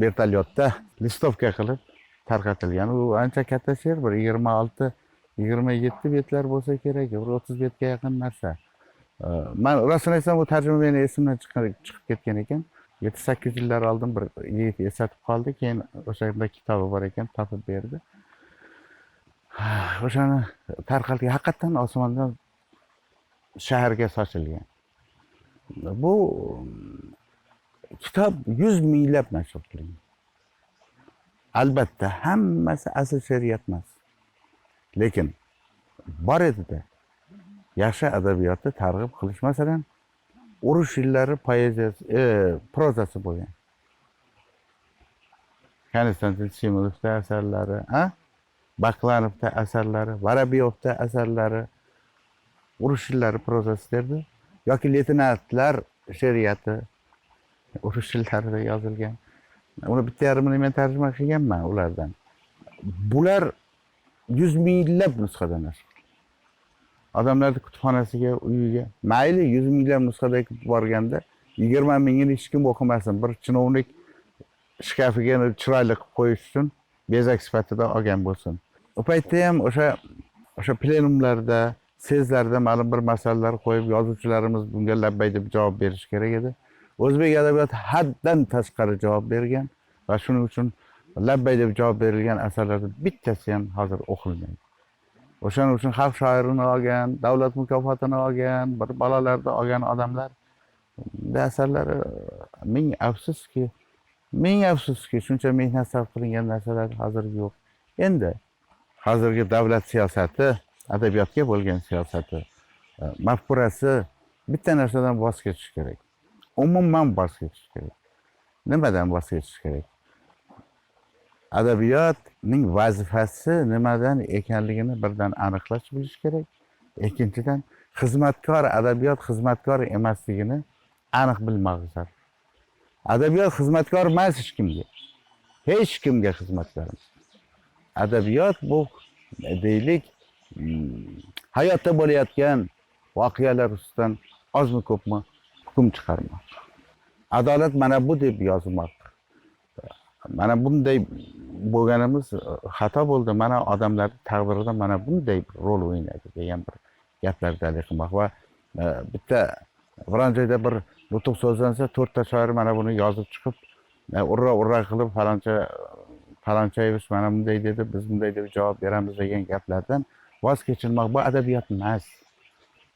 vertolyotda листовка qilib tarqatilgan. U ancha katta she'r, bir 26, 27 betlar bo'lsa kerak, bir 30 betga yaqin narsa. Man rostini aytsam, bu tarjima meni esimdan chiqib ketgan ekan. 7-8 yillar oldin bir yigit eslatib qoldi, keyin o'shanda kitobi bor ekan, topib berdi. O'shani tarqalgan, haqiqatdan osmondan shaharga sochilgan. Bu kitob 100 minglab nashr qilingan. Albatta, hammasi asl she'riyat emas. Lekin bor edida yaxshi adabiyotni targ'ib qilish, masalan, urush yillari poeziyasi, prozasi bo'lgan. Konstantin Simonovda asarlari, a? Baklanovda asarlari, Vorobyovda asarlari, urush yillari prozasi derdi. Yoki leytenantlar she'riyati urush yillarida yozilgan. Uni bitta yarmini men tarjima qilganman ulardan. Bular 100 minglab nusxada nashr. Odamlarni kutubxonasiga, uyiga mayli 100 minglab nusxada borganda 20 mingini hech kim o'qimasin, bir chinovnik shkafiga chiroyli qilib qo'yish uchun bezak sifatida olgan bo'lsin. U paytda ham o'sha plenumlarda, sezlarda ma'lum bir masalalar qo'yib, yozuvchilarimiz bunga labbay deb javob berish kerak edi. O'zbek adabiyoti haddan tashqari javob bergan va shuning uchun labbay deb javob berilgan asarlarning bittasi ham hozir o'qilmaydi. O'shaning uchun xalq shoirini olgan, davlat mukofotini olgan, bir balolarni olgan odamlar asarlari ming afsuski, ming afsuski shuncha mehnat sarf qilingan narsalar hozir yo'q. Endi hozirgi davlat siyosati, adabiyotga bo'lgan siyosati, mafkurasi bitta narsadan voz kechish kerak. Umuman voz kechish kerak. Nimadan voz kechish kerak? Adabiyotning vazifasi nimadan ekanligini birdan aniqlash bilish kerak. Ikkinchidan, xizmatkor adabiyot xizmatkor emasligini aniq bilmoq zarur. Adabiyot xizmatkor emas hech kimga. Hech kimga xizmatkor emas. Adabiyot bu deylik, hayotda bo'layotgan voqealar ustidan ozmi ko'pmi hukm chiqarmoq. Adolat mana bu deb yozmoq. Mana bunday bo'lganimiz xato bo'ldi. Mana odamlar taqdirida mana bunday rol o'ynadi degan bir gaplar dalil qilmoq va bitta biron joyda bir nutuq so'zlansa, 4 ta shoir mana buni yozib chiqib, urra urra qilib faloncha falonchayevich mana bunday dedi, biz bunday deb javob beramiz degan gaplardan voz kechilmoq. Bu adabiyot emas.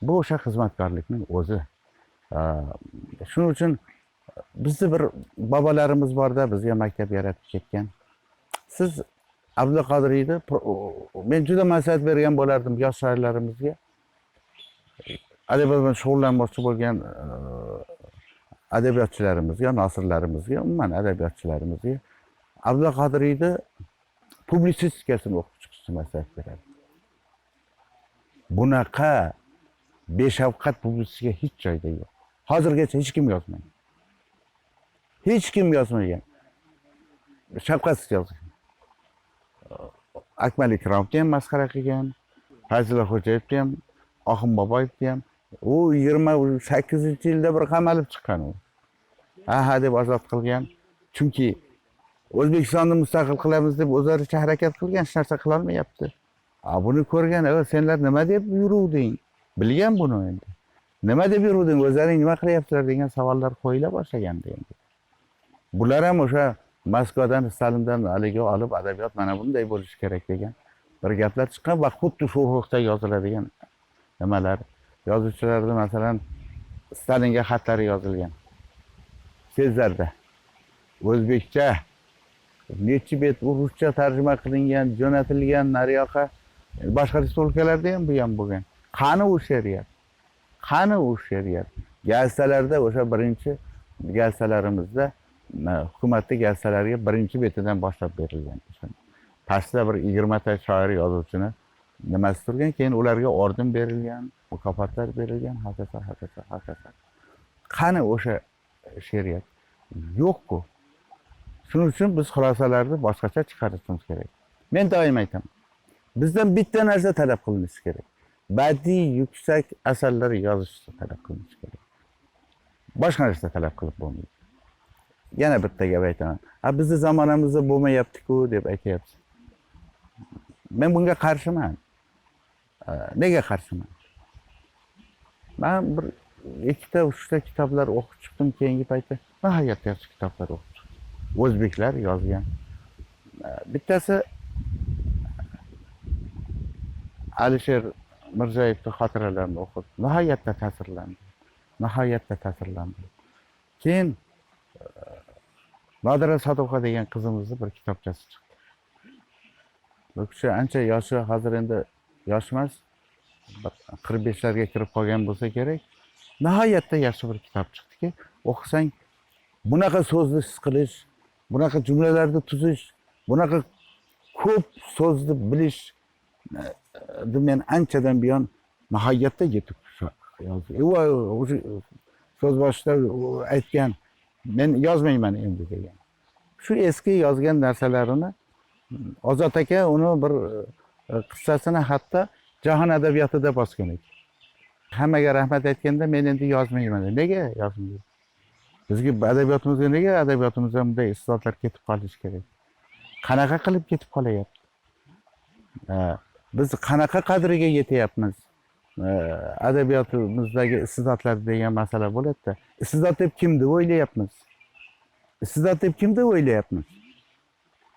Bu o'sha xizmatkorlikning o'zi. Shuning uchun bizni bir bobolarimiz borda, bizga maktab yaratib ketgan. Siz Abdulla Qodiriyni, men juda maslahat bergan bo'lardim yosh shoirlarimizga. Adabiyot bilan shug'ullanmoqchi bo'lgan adabiyotchilarimizga, nosirlarimizga, umuman adabiyotchilarimizga Abdulla Qodiriyni publitsistikasini o'qib chiqishni maslahat berardim. Bunaqa beshafqat publitsistika hech joyda yo'q. Hozirgacha hech kim yozmagan. Hech kim yozmagan. Shafqatsiz yozgan. Akmal Ikromovni ham masxara qilgan, Fazila Xo'jayevni ham, Oxun Boboyevni ham. U 28-yilda bir qamalib chiqqan u. Aha deb ozod qilgan. Chunki O'zbekistonni mustaqil qilamiz deb o'zlaricha harakat qilgan, hech narsa qila olmayapti. A buni ko'rgan, senlar nima deb yuruvding? Bilgan buni endi. Nima deb yuruvding? O'zlaring nima qilyapsizlar degan savollar qo'yila boshlagandi endi. Bular ham o'sha Moskvadan, Stalindan haligi olib adabiyot mana bunday bo'lishi kerak degan bir gaplar chiqqan va xuddi shu ruhda yoziladigan nimalar. Yozuvchilarda masalan Stalinga xatlari yozilgan. Sezlarda. O'zbekcha nechi bet ruscha tarjima qilingan, jo'natilgan nariyoqqa. Boshqa respublikalarda ham bu ham bo'lgan. Qani u she'riyat? Qani u she'riyat? Gazetalarda o'sha birinchi gazetalarimizda hukumatning gazetalariga birinchi betidan boshlab berilgan. Pastda bir 20 ta shoir yozuvchini nimasi turgan, keyin ularga orden berilgan, mukofotlar berilgan, hokazo, hokazo, hokazo. Qani o'sha she'riyat? Yo'q-ku. Shuning uchun biz xulosalarni boshqacha chiqarishimiz kerak. Men doim aytaman. Bizdan bitta narsa talab qilinishi kerak. Badiiy yuksak asarlar yozishni talab qilinishi kerak. Boshqa narsa talab qilib bo'lmaydi. Yana bitta gap aytaman. A bizni zamonamizda bo'lmayapti-ku deb aytyapsiz. Men bunga qarshiman. Nega qarshiman? Men bir ikkita, uchta kitoblar o'qib chiqdim keyingi paytda. Nihoyatda yaxshi kitoblar o'qib chiqdim. O'zbeklar yozgan. Bittasi Alisher Mirzoyevning xotiralarini o'qib, nihoyatda ta'sirlandim. Nihoyatda ta'sirlandim. Keyin Nodira Sodiqova degan qizimizni bir kitobchasi chiqdi. Bu kishi ancha yoshi, hozir endi yosh emas, bir 45larga kirib qolgan bo'lsa kerak. Nihoyatda yaxshi bir kitob chiqdiki, o'qisang bunaqa so'zni his qilish, bunaqa jumlalarni tuzish, bunaqa ko'p so'zni bilish men anchadan buyon nihoyatda yetuk yozdi. U o'sha so'z boshida aytgan, men yozmayman endi degan. Shu eski yozgan narsalarini Ozod aka uni bir qissasini hatto Jahon adabiyotida bosgan ekan. Hammaga rahmat aytganda men endi yozmayman. Nega yozmayman? Bizga adabiyotimizga nega adabiyotimizdan bunday iste'dodlar ketib qolishi kerak? Qanaqa qilib ketib qolyapti? Biz qanaqa qadriga yetyapmiz? Adabiyotimizdagi iste'dodlar degan masala bo'ladi-da. Iste'dod deb kim deb o'ylayapmiz? Iste'dod deb kim deb o'ylayapmiz?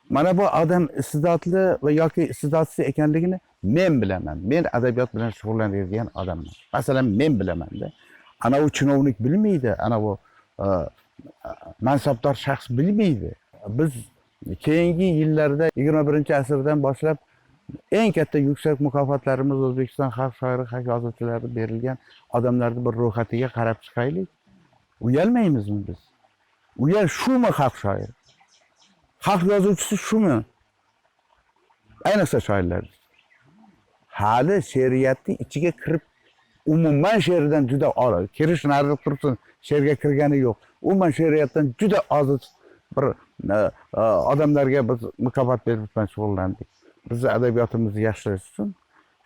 Mana bu odam iste'dodli va yoki iste'dodsiz ekanligini men bilaman. Men adabiyot bilan shug'ullanadigan odamman. Masalan, men bilaman-da. Ana u chinovnik bilmaydi, ana u mansabdor shaxs bilmaydi. Biz keyingi yillarda 21-asrdan boshlab eng katta yuksak mukofotlarimiz O'zbekiston xalq shoiri, xalq yozuvchilari berilgan odamlarni bir ro'yxatiga qarab chiqaylik. Uyalmaymizmi biz? Uyal shumi xalq shoiri? Xalq yozuvchisi shumi? Ayniqsa shoirlar. Hali she'riyatni ichiga kirib, umuman she'rdan juda oz, kirish nari tursin, she'rga kirgani yo'q. Umuman she'riyatdan juda oz bir odamlarga biz mukofot berib bilan shug'ullandik. Biz adabiyotimizni yaxshilash uchun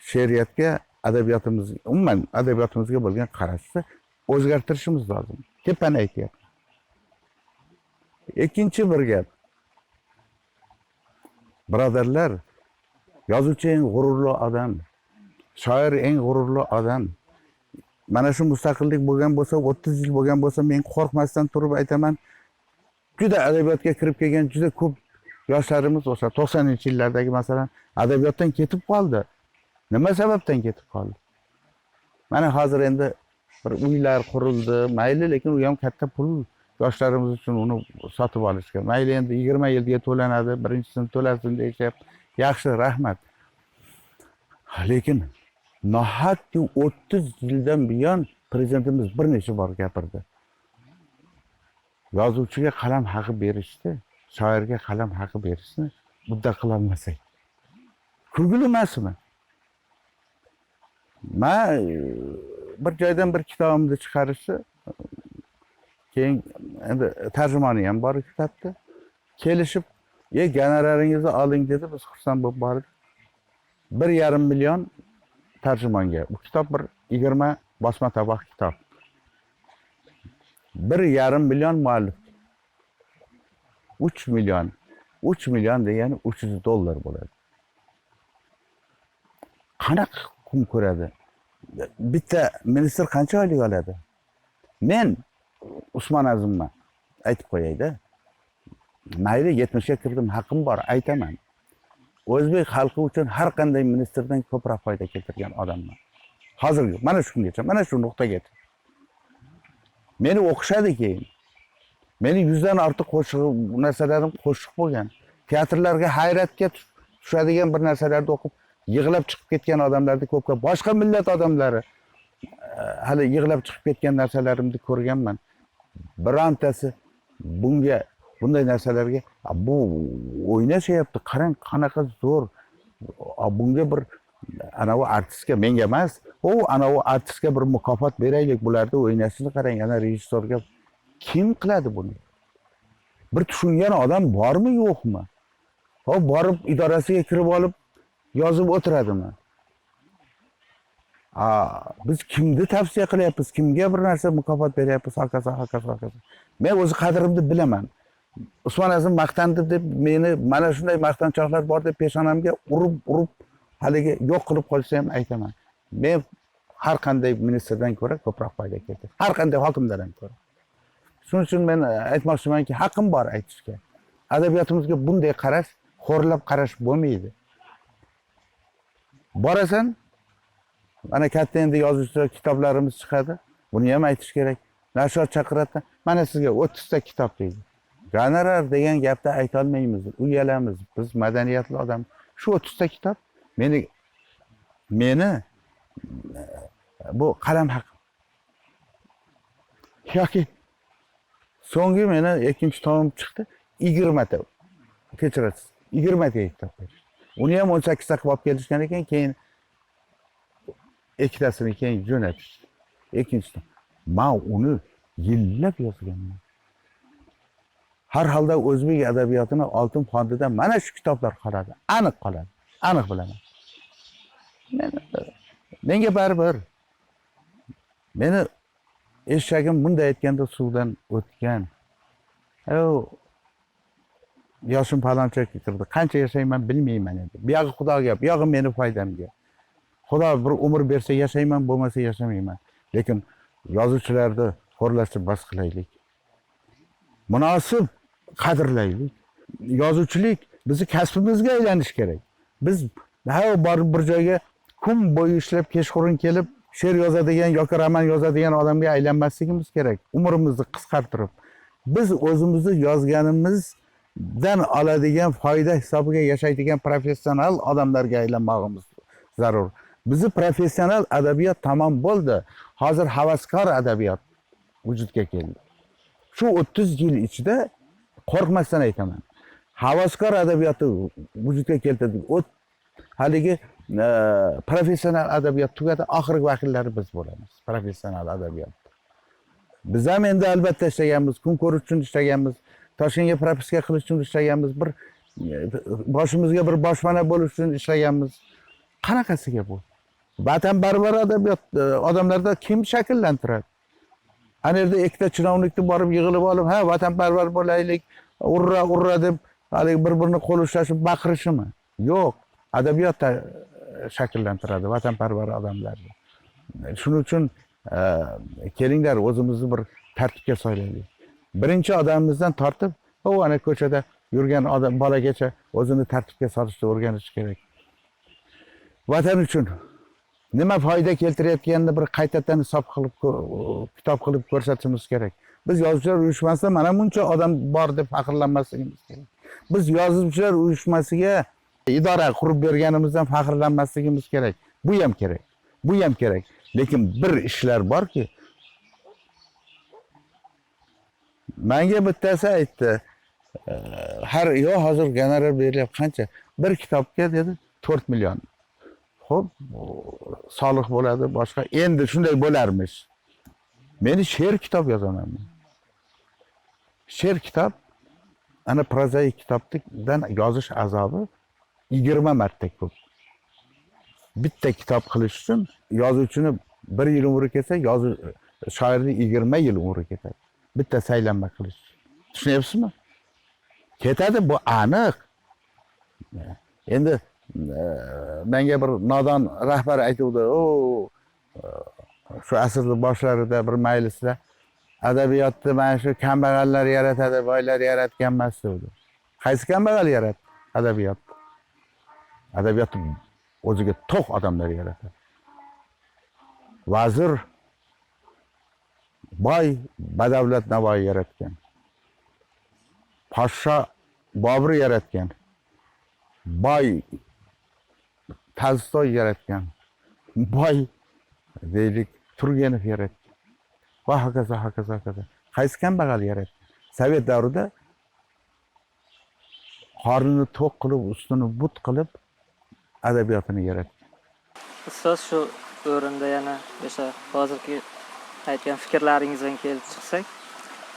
she'riyatga, adabiyotimiz, umuman adabiyotimizga bo'lgan qarashni o'zgartirishimiz lozim. Tepani aytyapman. Ikkinchi bir gap. Birodarlar, yozuvchi eng g'ururli odam, shoir eng g'ururli odam. Mana shu mustaqillik bo'lgan bo'lsa, 30 yil bo'lgan bo'lsa, men qo'rqmasdan turib aytaman, juda adabiyotga kirib kelgan juda ko'p yoshlarimiz o'sha 90-yillardagi masalan adabiyotdan ketib qoldi. Nima sababdan ketib qoldi? Mana hozir endi bir uylar qurildi, mayli, lekin u ham katta pul yoshlarimiz uchun uni sotib olishga. Mayli endi 20 yilga to'lanadi, birinchisini to'lasin deyishyapti. Yaxshi, rahmat. Lekin nohaqki 30 yildan buyon prezidentimiz bir necha bor gapirdi. Yozuvchiga qalam haqi berishdi, shoirga qalam haqi berishni mudda qilolmasak. Kulgili emasmi? Man bir joydan bir kitobimni chiqarishdi. Keyin endi tarjimoni ham bor kitobda. Kelishib, gonoraringizni oling dedi, biz xursand bo'lib bordik. 1,5 million tarjimonga. Bu kitob bir 20 bosma toboq kitob. 1,5 million muallif. 3 million. 3 million degani $300 bo'ladi. Qanaqa kun ko'radi? Bitta ministr qancha oylik oladi? Men Usmon Azimman, aytib qo'yayda. Mayli 70 ga kirdim, haqqim bor, aytaman. O'zbek xalqi uchun har qanday ministrdan ko'proq foyda keltirgan odamman. Hozirgi mana shu kungacha, mana shu nuqtagacha. Meni o'qishadi keyin. Meni 100dan ortiq qo'shiq narsalarim qo'shiq bo'lgan. Teatrlarga hayratga tushadigan bir narsalarni o'qib, yig'lab chiqib ketgan odamlarni ko'p ko'p boshqa millat odamlari hali yig'lab chiqib ketgan narsalarimni ko'rganman. Birontasi bunga, bunday narsalarga, bu o'ynashyapti, qarang qanaqa zo'r. Bunga bir anavi artistga, menga emas, u anavi artistga bir mukofot beraylik, bularni o'ynashini qarang, ana rejissyorga. Kim qiladi buni? Bir tushungan odam bormi, yo'qmi? Hop, borib idorasiga kirib olib yozib o'tiradimi? Biz kimni tavsiya qilyapmiz, kimga bir narsa mukofot beryapmiz, hokazo, hokazo, hokazo. Men o'zi qadrimni bilaman. Usmon Azim maqtandi deb meni mana shunday maqtanchoqlar bor deb peshonamga urib urib haligi yo'q qilib qo'ysa ham aytaman. Men har qanday ministrdan ko'ra ko'proq foyda keltirdim. Har qanday hokimdan ham ko'ra. Shuning uchun men aytmoqchimanki, haqqim bor aytishga. Adabiyotimizga bunday qarash, xo'rlab qarash bo'lmaydi. Borasan, mana katta endi yozuvchilar kitoblarimiz chiqadi. Buni ham aytish kerak. Nashriyot chaqiradi, mana sizga 30 ta kitob deydi. Gonorar degan gapni aytolmaymiz, uyalamiz. Biz madaniyatli odam. Shu 30 ta kitob meni bu qalam haqim. Yoki so'nggi meni ikkinchi tomim chiqdi, 20 ta. Kechirasiz, 20 ta kitob berishdi. Uni ham 18 ta qilib olib kelishgan ekan, keyin ikkitasini keyin jo'natishdi. Ikkinchi tom. Men uni yillab yozganman. Har holda o'zbek adabiyotini oltin fondida mana shu kitoblar qoladi. Aniq qoladi. Aniq bilaman. Menga baribir. Meni eshagim bunday aytganda suvdan o'tgan. Yoshim faloncha kirdi. Qancha yashayman bilmayman endi. Bu yog'i Xudoga, bu yog'i meni foydamga. Xudo bir umr bersa yashayman, bo'lmasa yashamayman. Lekin yozuvchilarni xo'rlashni bas qilaylik. Munosib qadrlaylik. Yozuvchilik bizni kasbimizga aylanishi kerak. Biz ha borib bir joyga kun bo'yi ishlab kechqurun kelib she'r yozadigan yoki roman yozadigan odamga aylanmasligimiz kerak. Umrimizni qisqartirib, biz o'zimizni yozganimizdan oladigan foyda hisobiga yashaydigan professional odamlarga aylanmog'imiz zarur. Bizni professional adabiyot tamom bo'ldi. Hozir havaskor adabiyot vujudga keldi. Shu 30 yil ichida qo'rqmasdan aytaman. Havaskor adabiyoti vujudga keltirdik. Haligi professional adabiyot tugadi, oxirgi vakillari biz bo'lamiz. Professional adabiyot. Biz ham endi albatta ishlaganmiz, kun ko'rish uchun ishlaganmiz, Toshkentga propiska qilish uchun ishlaganmiz, bir boshimizga bir boshpana bo'lish uchun ishlaganmiz. Qanaqasiga bu? Vatanparvar adabiyot odamlarda kim shakllantiradi? Ana yerda ikkita chinovnikni borib yig'ilib olib, ha vatanparvar bo'laylik, urra urra deb haligi bir-birini qo'l ushlashib baqirishimi? Yo'q, adabiyot shakllantiradi vatanparvar odamlarni. Shuning uchun kelinglar o'zimizni bir tartibga solaylik. Birinchi odamimizdan tortib, u ana ko'chada yurgan odam bolagacha o'zini tartibga solishni o'rganish kerak. Vatan uchun nima foyda keltirayotganini bir qaytadan hisob qilib kitob qilib ko'rsatishimiz kerak. Biz yozuvchilar uyushmasida mana buncha odam bor deb faxrlanmasligimiz kerak. Biz yozuvchilar uyushmasiga idora qurib berganimizdan faxrlanmasligimiz kerak. Bu ham kerak. Bu ham kerak. Lekin bir ishlar borki, menga bittasi aytdi, har yo'q hozir gonorar berilyapti qancha? Bir kitobga dedi 4 million. Xo'p, soliq bo'ladi, boshqa. Endi shunday bo'larmish. Meni she'r kitob yozaman men. She'r kitob ana prozaik kitobdan yozish azobi 20 marta ko'p. Bitta kitob qilish uchun yozuvchini 1 yil umri ketsa, shoirni 20 yil umri ketadi. Bitta saylanma qilish. Tushunyapsizmi? Ketadi, bu aniq. Endi menga bir nodon rahbar aytuvdi, o shu asrning boshlarida bir majlisda adabiyotni mana shu kambag'allar yaratadi, boylar yaratgan emas dedi. Qaysi kambag'al yaratdi adabiyotni? Adabiyotni o'ziga to'q odamlar yaratadi. Vazir boy badavlat Navoiy yaratgan. Podsho Bobur yaratgan. Boy Tolstoy yaratgan. Boy deylik Turgenev yaratgan. Va hokazo hokazo hokazo. Qaysi kambag'al yaratgan? Sovet davrida qornini to'q qilib, ustini but qilib adabiyotini yaratgan. Ustoz, shu o'rinda yana o'sha hozirgi aytgan fikrlaringizdan kelib chiqsak,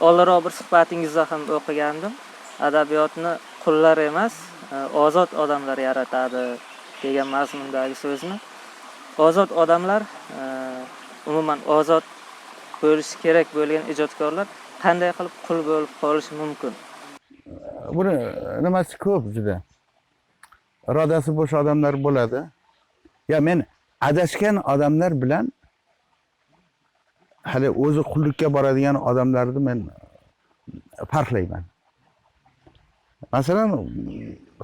oldinroq bir suhbatingizda ham o'qigandim. Adabiyotni qullar emas, ozod odamlar yaratadi degan mazmundagi so'zni. Ozod odamlar, umuman ozod bo'lishi kerak bo'lgan ijodkorlar qanday qilib qul bo'lib qolishi mumkin? Buni nimasi ko'p juda. Irodasi bo'sh odamlar bo'ladi. Ya men adashgan odamlar bilan hali o'zi qullikka boradigan odamlarni men farqlayman. Masalan,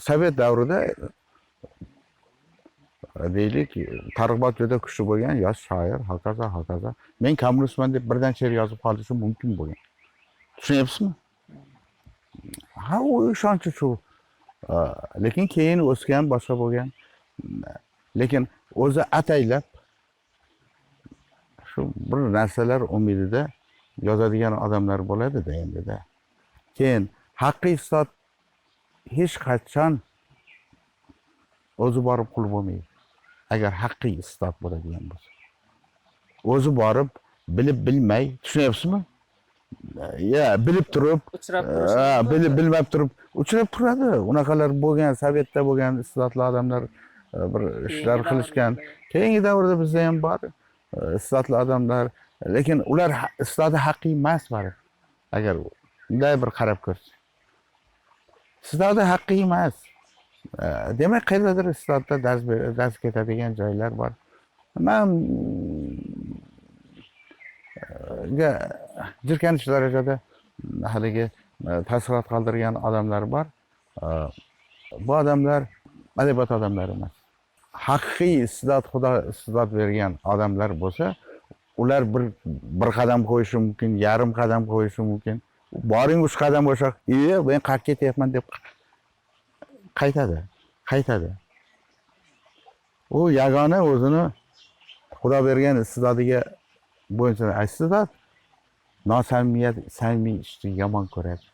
Sovet davrida deylik, targ'ibot juda kuchli bo'lgan yosh shoir, hokazo, hokazo. Men kommunistman deb birdan she'r yozib qolishi mumkin bo'lgan. Tushunyapsizmi? Ha, u ishonchi shu. Lekin keyin o'sgan, boshqa bo'lgan. Lekin o'zi ataylab shu bir narsalar umidida yozadigan odamlar bo'ladi-da endi-da. Keyin haqiqiy ustod hech qachon o'zi borib qul bo'lmaydi. Agar haqiqiy ustod bo'ladigan bo'lsa. O'zi borib bilib bilmay, tushunyapsizmi? Ya bilib turib, Uchrab turishi bilib bilmab turib uchrab turadi. Unaqalar bo'lgan, Sovetda bo'lgan iste'dodli odamlar bir ishlar qilishgan. Keyingi davrda bizda ham bor iste'dodli odamlar, lekin ular iste'dodi haqiqiy emas baribir. Agar bunday bir qarab ko'rsa, iste'dodi haqiqiy emas. Demak, qayerdadir iste'dodda dars ketadigan joylar bor. Man jirkanish darajada haligi taassurot qoldirgan odamlar bor. Bu odamlar adabiyot odamlari emas. Haqiqiy iste'dod, Xudo iste'dod bergan odamlar bo'lsa, ular bir qadam qo'yishi mumkin, yarim qadam qo'yishi mumkin. Boring 3 qadam bo'lsa, men qayerga ketyapman deb qaytadi, qaytadi. U yagona o'zini Xudo bergan iste'dodiga bo'yicha iste'dod nosamimiyat, samimiy ishni yomon ko'radi.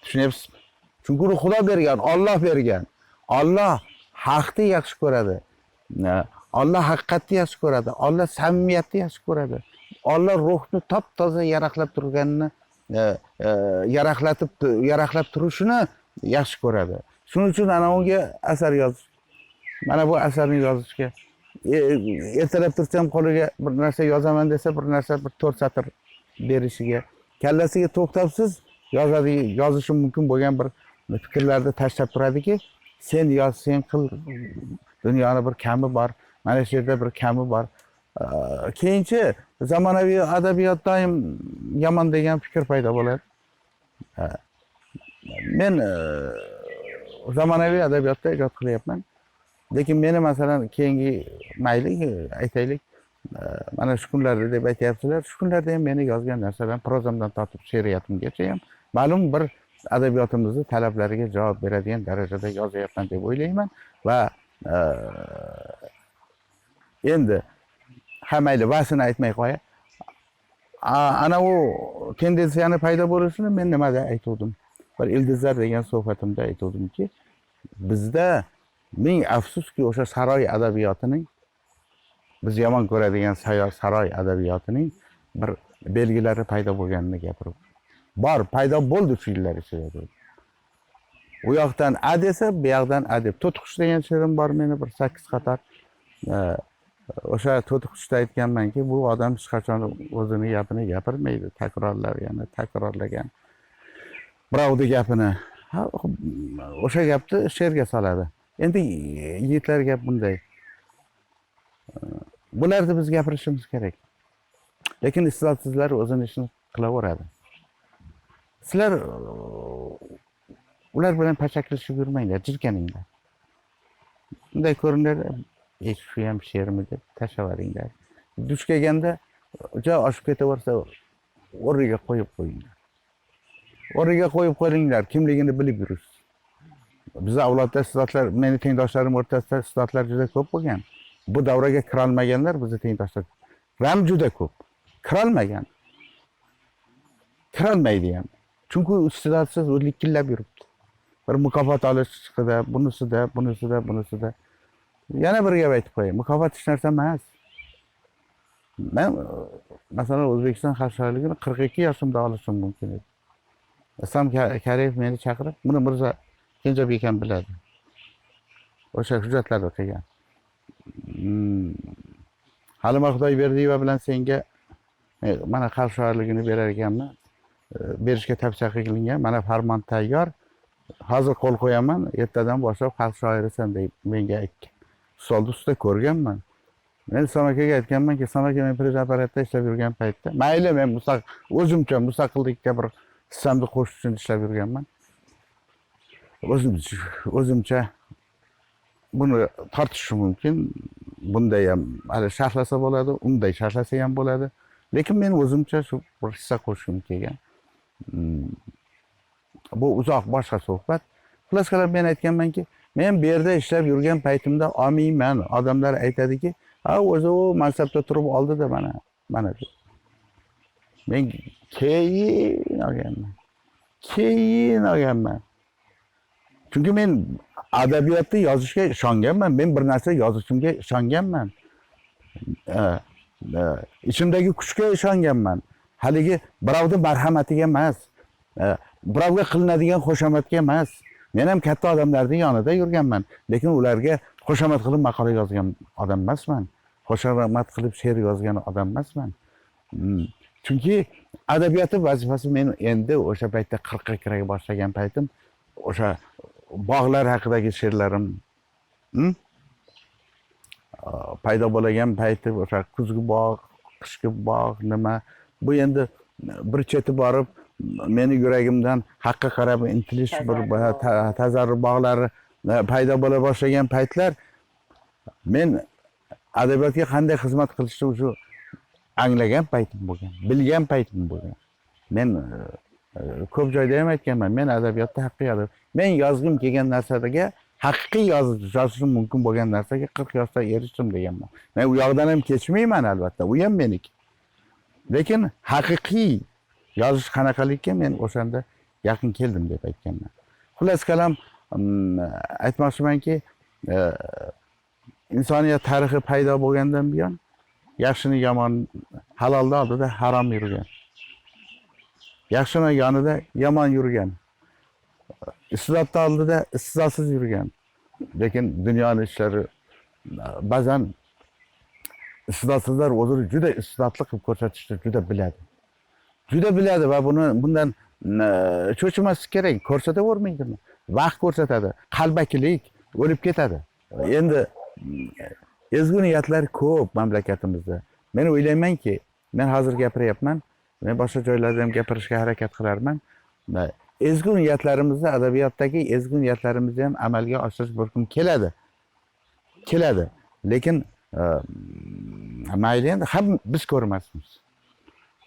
Tushunyapsizmi? Chunki uni Xudo bergan, Alloh bergan. Alloh haqni yaxshi ko'radi. Alloh haqiqatni yaxshi ko'radi. Alloh samimiyatni yaxshi ko'radi. Alloh ruhni top-toza yaraqlab turganini, yaraqlab turishini yaxshi ko'radi. Shuning uchun ana unga asar yozish. Mana bu asarni yozishga ertalab tursam qo'liga bir narsa yozaman desa, bir narsa bir 4 satr berishiga, kallasiga to'xtabsiz yozadi, yozishi mumkin bo'lgan bir fikrlarni tashlab turadiki, sen yoz, sen qil, dunyoni bir kami bor, mana shu yerda bir kami bor. Keyinchi zamonaviy adabiyot doim yomon degan fikr paydo bo'ladi. Men zamonaviy adabiyotda ijod qilyapman. Lekin meni masalan keyingi mayli aytaylik, mana shu kunlarda deb aytyapsizlar, shu kunlarda ham meni yozgan narsalar prozamdan tortib she'riyatimgacha ham ma'lum bir adabiyotimizni talablariga javob beradigan darajada yozyapman deb o'ylayman va endi ha mayli vasini aytmay qo'ya. Ana u tendensiyani paydo bo'lishini men nimada aytuvdim? Bir Ildizlar degan suhbatimda aytuvdimki, bizda ming afsuski o'sha saroy adabiyotining, biz yomon ko'radigan saroy adabiyotining bir belgilari paydo bo'lganini gapirib bor, paydo bo'ldi shu yillar ichida dedi. U yoqdan a desa, bu yoqdan a deb. To'tiqush degan she'rim bor meni, bir 8 qator. O'sha to'tiqushda aytganmanki, bu odam hech qachon o'zini gapini gapirmaydi, takrorlar, yana takrorlagan birovni gapini. Ha, o'sha gapni she'rga soladi. Endi yigitlar gap bunday. Bularni biz gapirishimiz kerak. Lekin iste'dodsizlar o'zini ishini qilaveradi. Sizlar ular bilan pachakilishib yurmanglar, jirkaninglar. Bunday ko'rinadi, shu ham she'rmi deb tashlavaringlar. Duch kelganda ja oshib ketaversa o'rniga qo'yib qo'yinglar. O'rniga qo'yib qo'yinglar, kimligini bilib yurishsin. Biz avlodda iste'dodlar, meni tengdoshlarim o'rtasida iste'dodlar juda ko'p bo'lgan. Bu davraga kirolmaganlar bizni tengdoshlar ram juda ko'p. Kirolmagan. Kirolmaydi ham. Chunki iste'dodsiz u likillab yuribdi. Bir mukofot olish chiqida, bunisida, bunisida, bunisida. Yana bir gap aytib qo'yay. Mukofot hech narsa emas. Men masalan O'zbekiston xalq shoirligini 42 yoshimda olishim mumkin edi. Islom Karimov meni chaqirib, buni Mirzo Kenjabek ham biladi. O'sha hujjatlarni qilgan. Halima Xudoyberdiyeva bilan senga mana xalq shoirligini berar ekanman. Berishga tavsiya qilingan. Mana farmon tayyor. Hozir qo'l qo'yaman, ertadan boshlab xalq shoirisan deb menga aytgan. Stolni ustida ko'rganman. Men Islom akaga aytganmanki, Islom aka, men prezident apparatida ishlab yurgan paytda, mayli men o'zimcha mustaqillikka bir hissamni qo'shish uchun ishlab yurganman. O'zimcha buni tortishim mumkin. Bunday ham hali sharhlasa bo'ladi, unday sharhlasa ham bo'ladi. Lekin men o'zimcha shu bir hissa qo'shgim kelgan. Bu uzoq boshqa suhbat. Xullas kalom men aytganmanki, men bu yerda ishlab yurgan paytimda olmayman. Odamlar aytadiki, ha o'zi u mansabda turib oldi-da mana, mana shu. Men keyin olganman. Keyin olganman. Chunki men adabiyotni yozishga ishonganman. Men bir narsa yozishimga ishonganman. Ichimdagi kuchga ishonganman. Haligi birovning marhamatiga emas, birovga qilinadigan xushomadga emas. Men ham katta odamlarning yonida yurganman, lekin ularga Xushomad qilib maqola yozgan odam emasman, xushomad qilib she'r yozgan odam emasman. Chunki adabiyotni vazifasi, men endi o'sha paytda 40ga kira boshlagan paytim, o'sha bog'lar haqidagi she'rlarim paydo bo'lgan payti, o'sha kuzgi bog', qishki bog', nima bu, endi bir cheti borib meni yuragimdan haqqa qarab intilish bir tazarru bog'lari paydo bo'la boshlagan paytlar, men adabiyotga qanday xizmat qilishni o'sha anglagan paytim bo'lgan, bilgan paytim bo'lgan. Men ko'p joyda ham aytganman, men adabiyotda haqiqiy adab, men yozgim kelgan narsaga, haqiqiy yozishim mumkin bo'lgan narsaga 40 yoshda erishdim deganman. Men u yoqdan ham kechmayman albatta, u ham meniki. Lekin haqiqiy yozish qanaqalikka men o'shanda yaqin keldim deb aytganman. Xullas kalom, aytmoqchimanki, insoniyat tarixi paydo bo'lgandan buyon yaxshini yomon, halolni oldida harom yurgan. Yaxshini yonida yomon yurgan. Iste'dodni oldida iste'dodsiz yurgan. Lekin dunyoni ishlari, ba'zan iste'dodsizlar o'zini juda iste'dodli qilib ko'rsatishni juda biladi. Juda biladi va bundan cho'chimaslik kerak, ko'rsatavermaydimi? Vaqt ko'rsatadi. Qalbakilik o'lib ketadi. Endi ezgu niyatlar ko'p mamlakatimizda. Men o'ylaymanki, men hozir gapiryapman, men boshqa joylarda ham gapirishga harakat qilarman. Ezgu niyatlarimizni, adabiyotdagi ezgu niyatlarimizni ham amalga oshirish bir kun keladi. Keladi. Lekin mayli, endi ham biz ko'rmasmiz.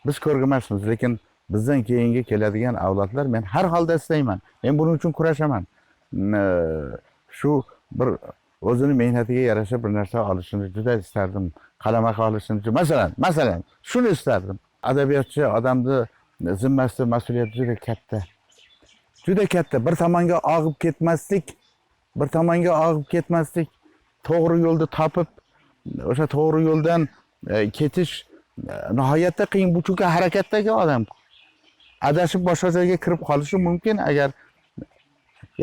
Biz ko'rmasmiz, lekin bizdan keyingi keladigan avlodlar, men har holda istayman. Men buning uchun kurashaman. Shu bir o'zini mehnatiga yarasha bir narsa olishini juda istardim. Qalam haqi olishini, masalan, shuni istardim. Adabiyotchi odamni zimmasida mas'uliyat juda katta. Juda katta. Bir tomonga og'ib ketmaslik, bir tomonga og'ib ketmaslik, to'g'ri yo'lni topib, o'sha to'g'ri yo'ldan ketish nihoyatda qiyin. Bu chunki harakatdagi odam. Adashib boshqa joyga kirib qolishi mumkin, agar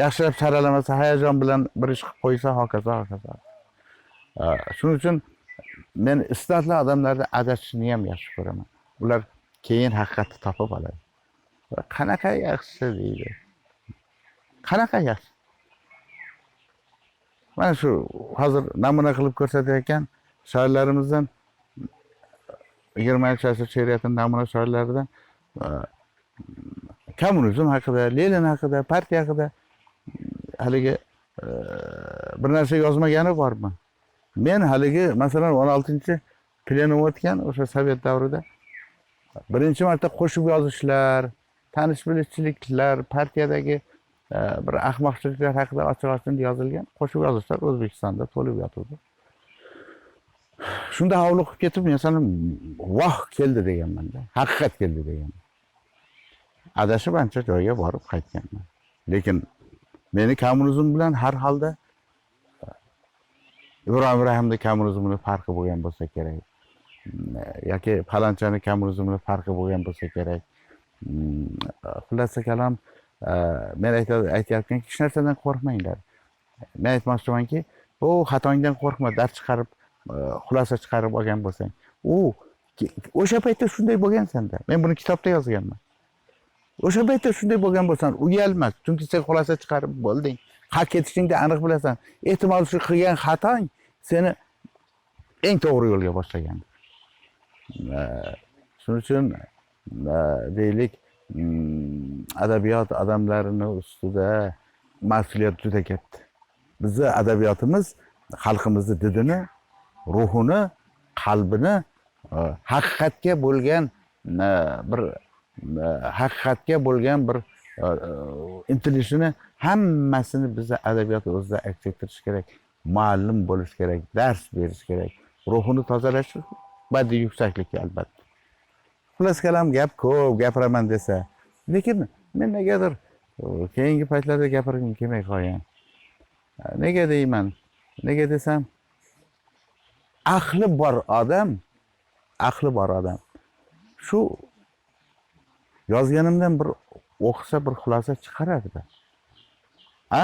yaxshilab saralamasa, hayajon bilan bir ish qilib qo'ysa, hokazo, hokazo. Shuning uchun men iste'dodli odamlarni adashishini ham yaxshi ko'raman. Ular keyin haqiqatni topib oladi. Qanaqa yaxshi deydi. Qanaqa yaxshi. Mana shu hozir namuna qilib ko'rsatayotgan shoirlarimizdan, 20-asr she'riyatining namuna shoirlaridan, kommunizm haqida, Lenin haqida, partiya haqida haligi bir narsa yozmagani bormi? Men haligi, masalan, 16-plenum o'tgan o'sha sovet davrida birinchi marta qo'shib yozishlar, tanish bilishchiliklar, partiyadagi bir ahmoqchiliklar haqida ochiq ochiq yozilgan qo'shib yozishlar O'zbekistonda to'lib yotuvdi. Shunda hovliqib ketib, masalan, voh keldi deganman-da, haqiqat keldi deganman. Adashib ancha joyga borib qaytganman. Lekin meni kommunizm bilan har holda Ibrohim Rahimni kommunizmini farqi bo'lgan bo'lsa kerak. Yoki falonchani kommunizmini farqi bo'lgan bo'lsa kerak. Xulosa kalom, men aytyapmanki, hech narsadan qo'rqmanglar. Men aytmoqchimanki, bu xatongdan qo'rqma, dars chiqarib, xulosa chiqarib olgan bo'lsang. U o'sha paytda shunday bo'lgansanda. Men buni kitobda yozganman. O'sha paytda shunday bo'lgan bo'lsan, uyalma, chunki sen xulosa chiqarib bo'lding. Haq ketishingni aniq bilasan. Ehtimol shu qilgan xatong seni eng to'g'ri yo'lga boshlagan. Shuning uchun deylik, adabiyot odamlarini ustida mas'uliyat juda katta. Bizni adabiyotimiz xalqimizni didini, ruhini, qalbini, haqiqatga bo'lgan bir intilishini hammasini bizni adabiyot o'zida aks ettirish kerak. Muallim bo'lish kerak, dars berish kerak. Ruhini tozalash badiiy yuksaklikka albatta. Xullas kalom, gap ko'p, gapiraman desa. Lekin men negadir keyingi paytlarda gapirgim kelmay qolgan. Nega deyman? Nega desam, aqli bor odam, aqli bor odam shu yozganimdan bir o'qisa, bir xulosa chiqaradi. A?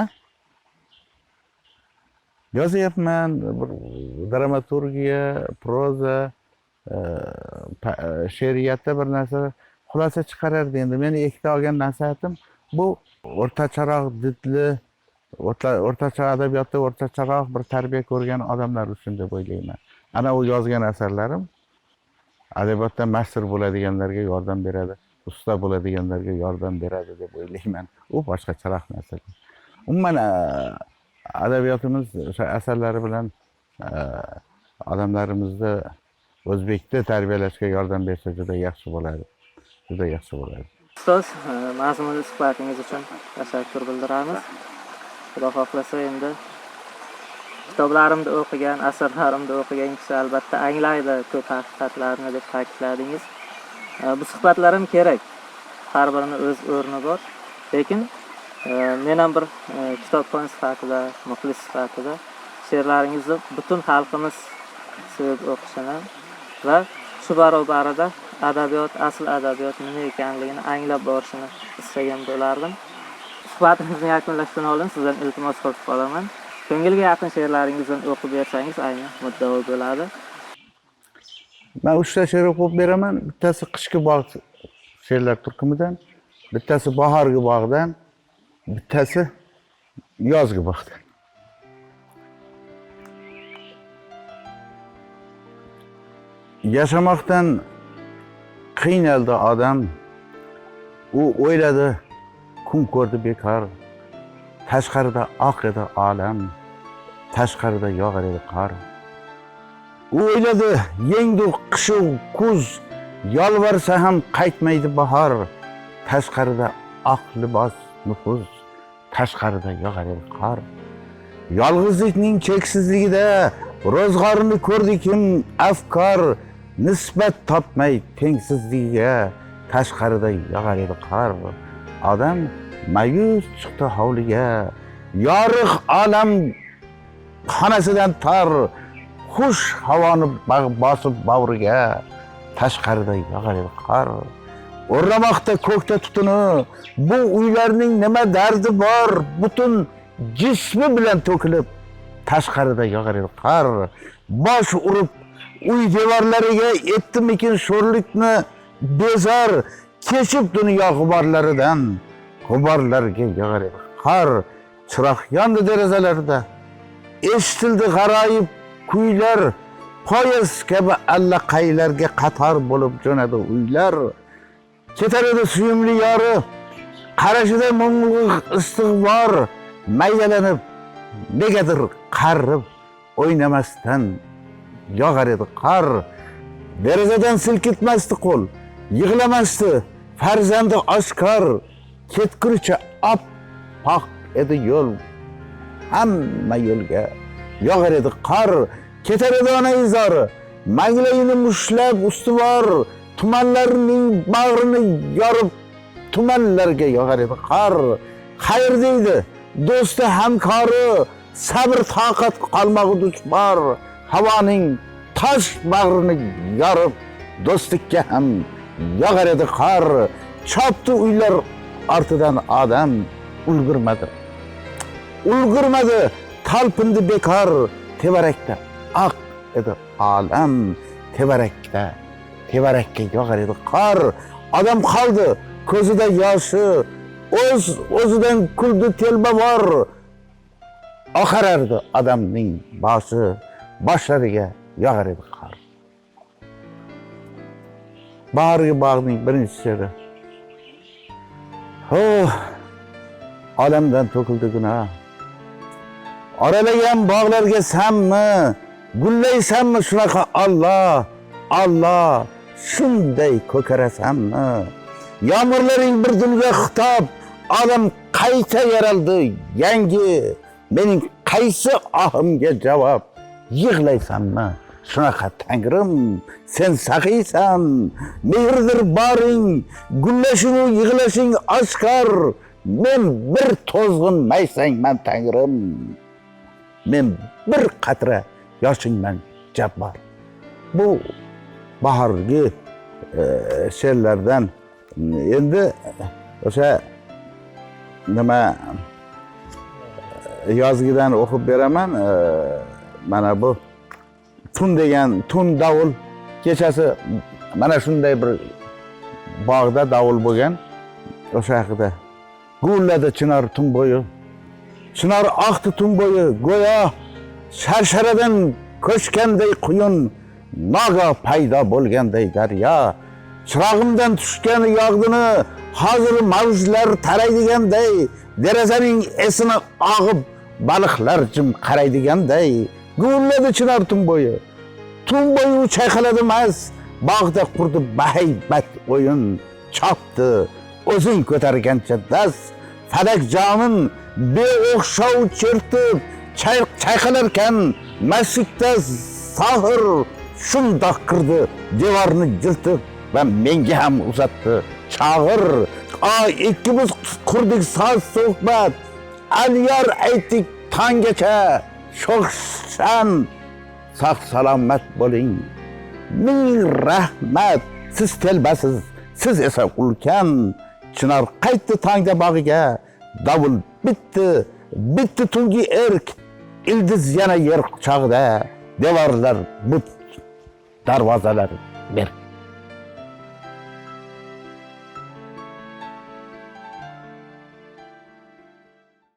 Yozyapman, bir dramaturgiya, proza, she'riyatda bir narsa xulosa chiqarardi endi. Meni ikkita olgan nasihatim bu o'rtacharoq didli, o'rtacha adabiyotda o'rtacharoq bir tarbiya ko'rgan odamlar uchun deb o'ylayman. Ana u yozgan asarlarim adabiyotda master bo'ladiganlarga yordam beradi, usta bo'ladiganlarga yordam beradi deb o'ylayman. U boshqacharoq narsa. Umuman adabiyotimiz o'sha asarlari bilan odamlarimizni o'zbekni tarbiyalashga yordam bersa juda yaxshi bo'ladi. Juda yaxshi bo'ladi. Ustoz, mazmunli suhbatingiz uchun tashakkur bildiramiz. Xudo xohlasa endi kitoblarimni o'qigan, asarlarimni o'qigan kishi albatta anglaydi ko'p haqiqatlarni deb ta'kidladingiz. Bu suhbatlar ham kerak. Har birini o'z o'rni bor. Lekin men ham bir kitobxon sifatida, muxlis sifatida she'rlaringizni butun xalqimiz sevib o'qishini va shu barobarida adabiyot, asl adabiyot nima ekanligini anglab borishini istagan bo'lardim. Suhbatimizni yakunlashdan oldin sizdan iltimos qilib qolaman. Ko'ngilga yaqin she'rlaringizdan o'qib bersangiz ayni muddao bo'ladi. Men 3 ta she'r o'qib beraman. Bittasi qishki bog' she'rlar turkumidan, bittasi bahorgi bog'dan, bittasi yozgi bog'dan. Yashamoqdan qiynaldi odam, u o'yladi, kun ko'rdi bekor. Tashqarida oq edi olam, tashqarida yog'ar edi qor. U o'yladi, yengdi qishu kuz, yolvarsa ham qaytmaydi bahor. Tashqarida oq libos nufuz, tashqarida yog'ar edi qor. Yolg'izlikning cheksizligida ro'zg'orini ko'rdi kim afkor, nisbat topmay tengsizligiga, tashqarida yog'ar edi qor. Odam ma'yus chiqdi hovliga, yorug' olam xonasidan tor, xush havoni bosib bag'riga, tashqarida yog'ar edi qor. O'rlamoqda ko'kda tutuni, bu uylarning nima dardi bor, butun jismi bilan to'kilib, tashqarida yog'ar edi qor. Bosh urib uy devorlariga etdimikin sho'rlikni bezor, kechib dunyo g'uborlaridan, g'uborlarga yog'ar edi qor. Chiroq yondi derazalarda, eshitildi g'aroyib kuylar, poyezd kabi allaqaylarga qator bo'lib jo'nadi uylar. Ketar edi suyumli yori, qarashida mungli istig'for, maydalanib negadir qarib o'ynamasdan yog'ar edi qor. Derazadan silkitmasdi qo'l, yig'lamasdi farzandi oshkor, ketgunicha oppoq edi yo'l, hamma yo'lga yog'ar edi qor. Ketar edi ona izori, manglayini mushlab ustuvor, tumanlarning bag'rini yorib tumanlarga yog'ar edi qor. Xayr deydi do'sti hamkori, sabr toqat qolmog'i dushvor, havoning tosh bag'rini yorib do'stlikka ham yog'ar edi qor. Chopdi uylar ortidan odam, ulgurmadi, ulgurmadi, talpindi bekor. Tevarakda oq edi olam, tevarakda, tevarakka yog'ar edi qor. Odam qoldi ko'zida yoshi, o'z o'zidan kuldi telbavor. Oqarardi odamning boshi, boshlariga yog'ar edi qor. Bahorgi bog'ning birinchi she'ri. Oh, olamdan to'kildi gunoh. Oralagan bog'larga sanmi, gullaysanmi shunaqa Alloh, Alloh, shunday ko'karasanmi? Yomg'irlaring bir dunyo xitob, olam qayta yaraldi yangi. Mening qaysi ohimga javob, yig'laysanmi shunaqa Tangrim? Sen saxiysan, mehrdir boring, gullashing u yig'lashing oshkor. Men bir to'zg'in maysangman Tangrim, men bir qatra yoshingman Jabbor. Bu bahorgi she'rlardan. Endi o'sha nima yozgidan o'qib beraman. Mana bu tun degan, tun, davul kechasi mana shunday bir bog'da davul bo'lgan, o'sha haqida. Guvilladi chinor tun bo'yi, chinor oqdi tun bo'yi, go'yo sharsharadan ko'chganday quyun, nogoh paydo bo'lganday daryo. Chirog'imdan tushgan yog'dini hozir mavjlar taraydiganday, derazaning esini og'ib baliqlar jim qaraydiganday. Guvilladi chinor tun bo'yi, tun bo'yi u chayqaladi mast, bog'da qurdi bahaybat o'yin. Chopdi o'zing ko'targancha dast, falak jomin beo'xshov chertib chayqalarkan mastlikda sohir. Shundoq kirdi devorni yirtib va menga ham uzatdi chog'ir. Ikkimiz qurdik soz suhbat, alyor aytdik tonggacha sho'xshan. Sog' salomat bo'ling, ming rahmat, siz telbasiz, siz esa ulkan. Chinor qaytdi tongda bog'iga, davul bitdi, bitdi tungi erk. Ildiz yana yer quchog'ida, devorlar but, darvozalar berk.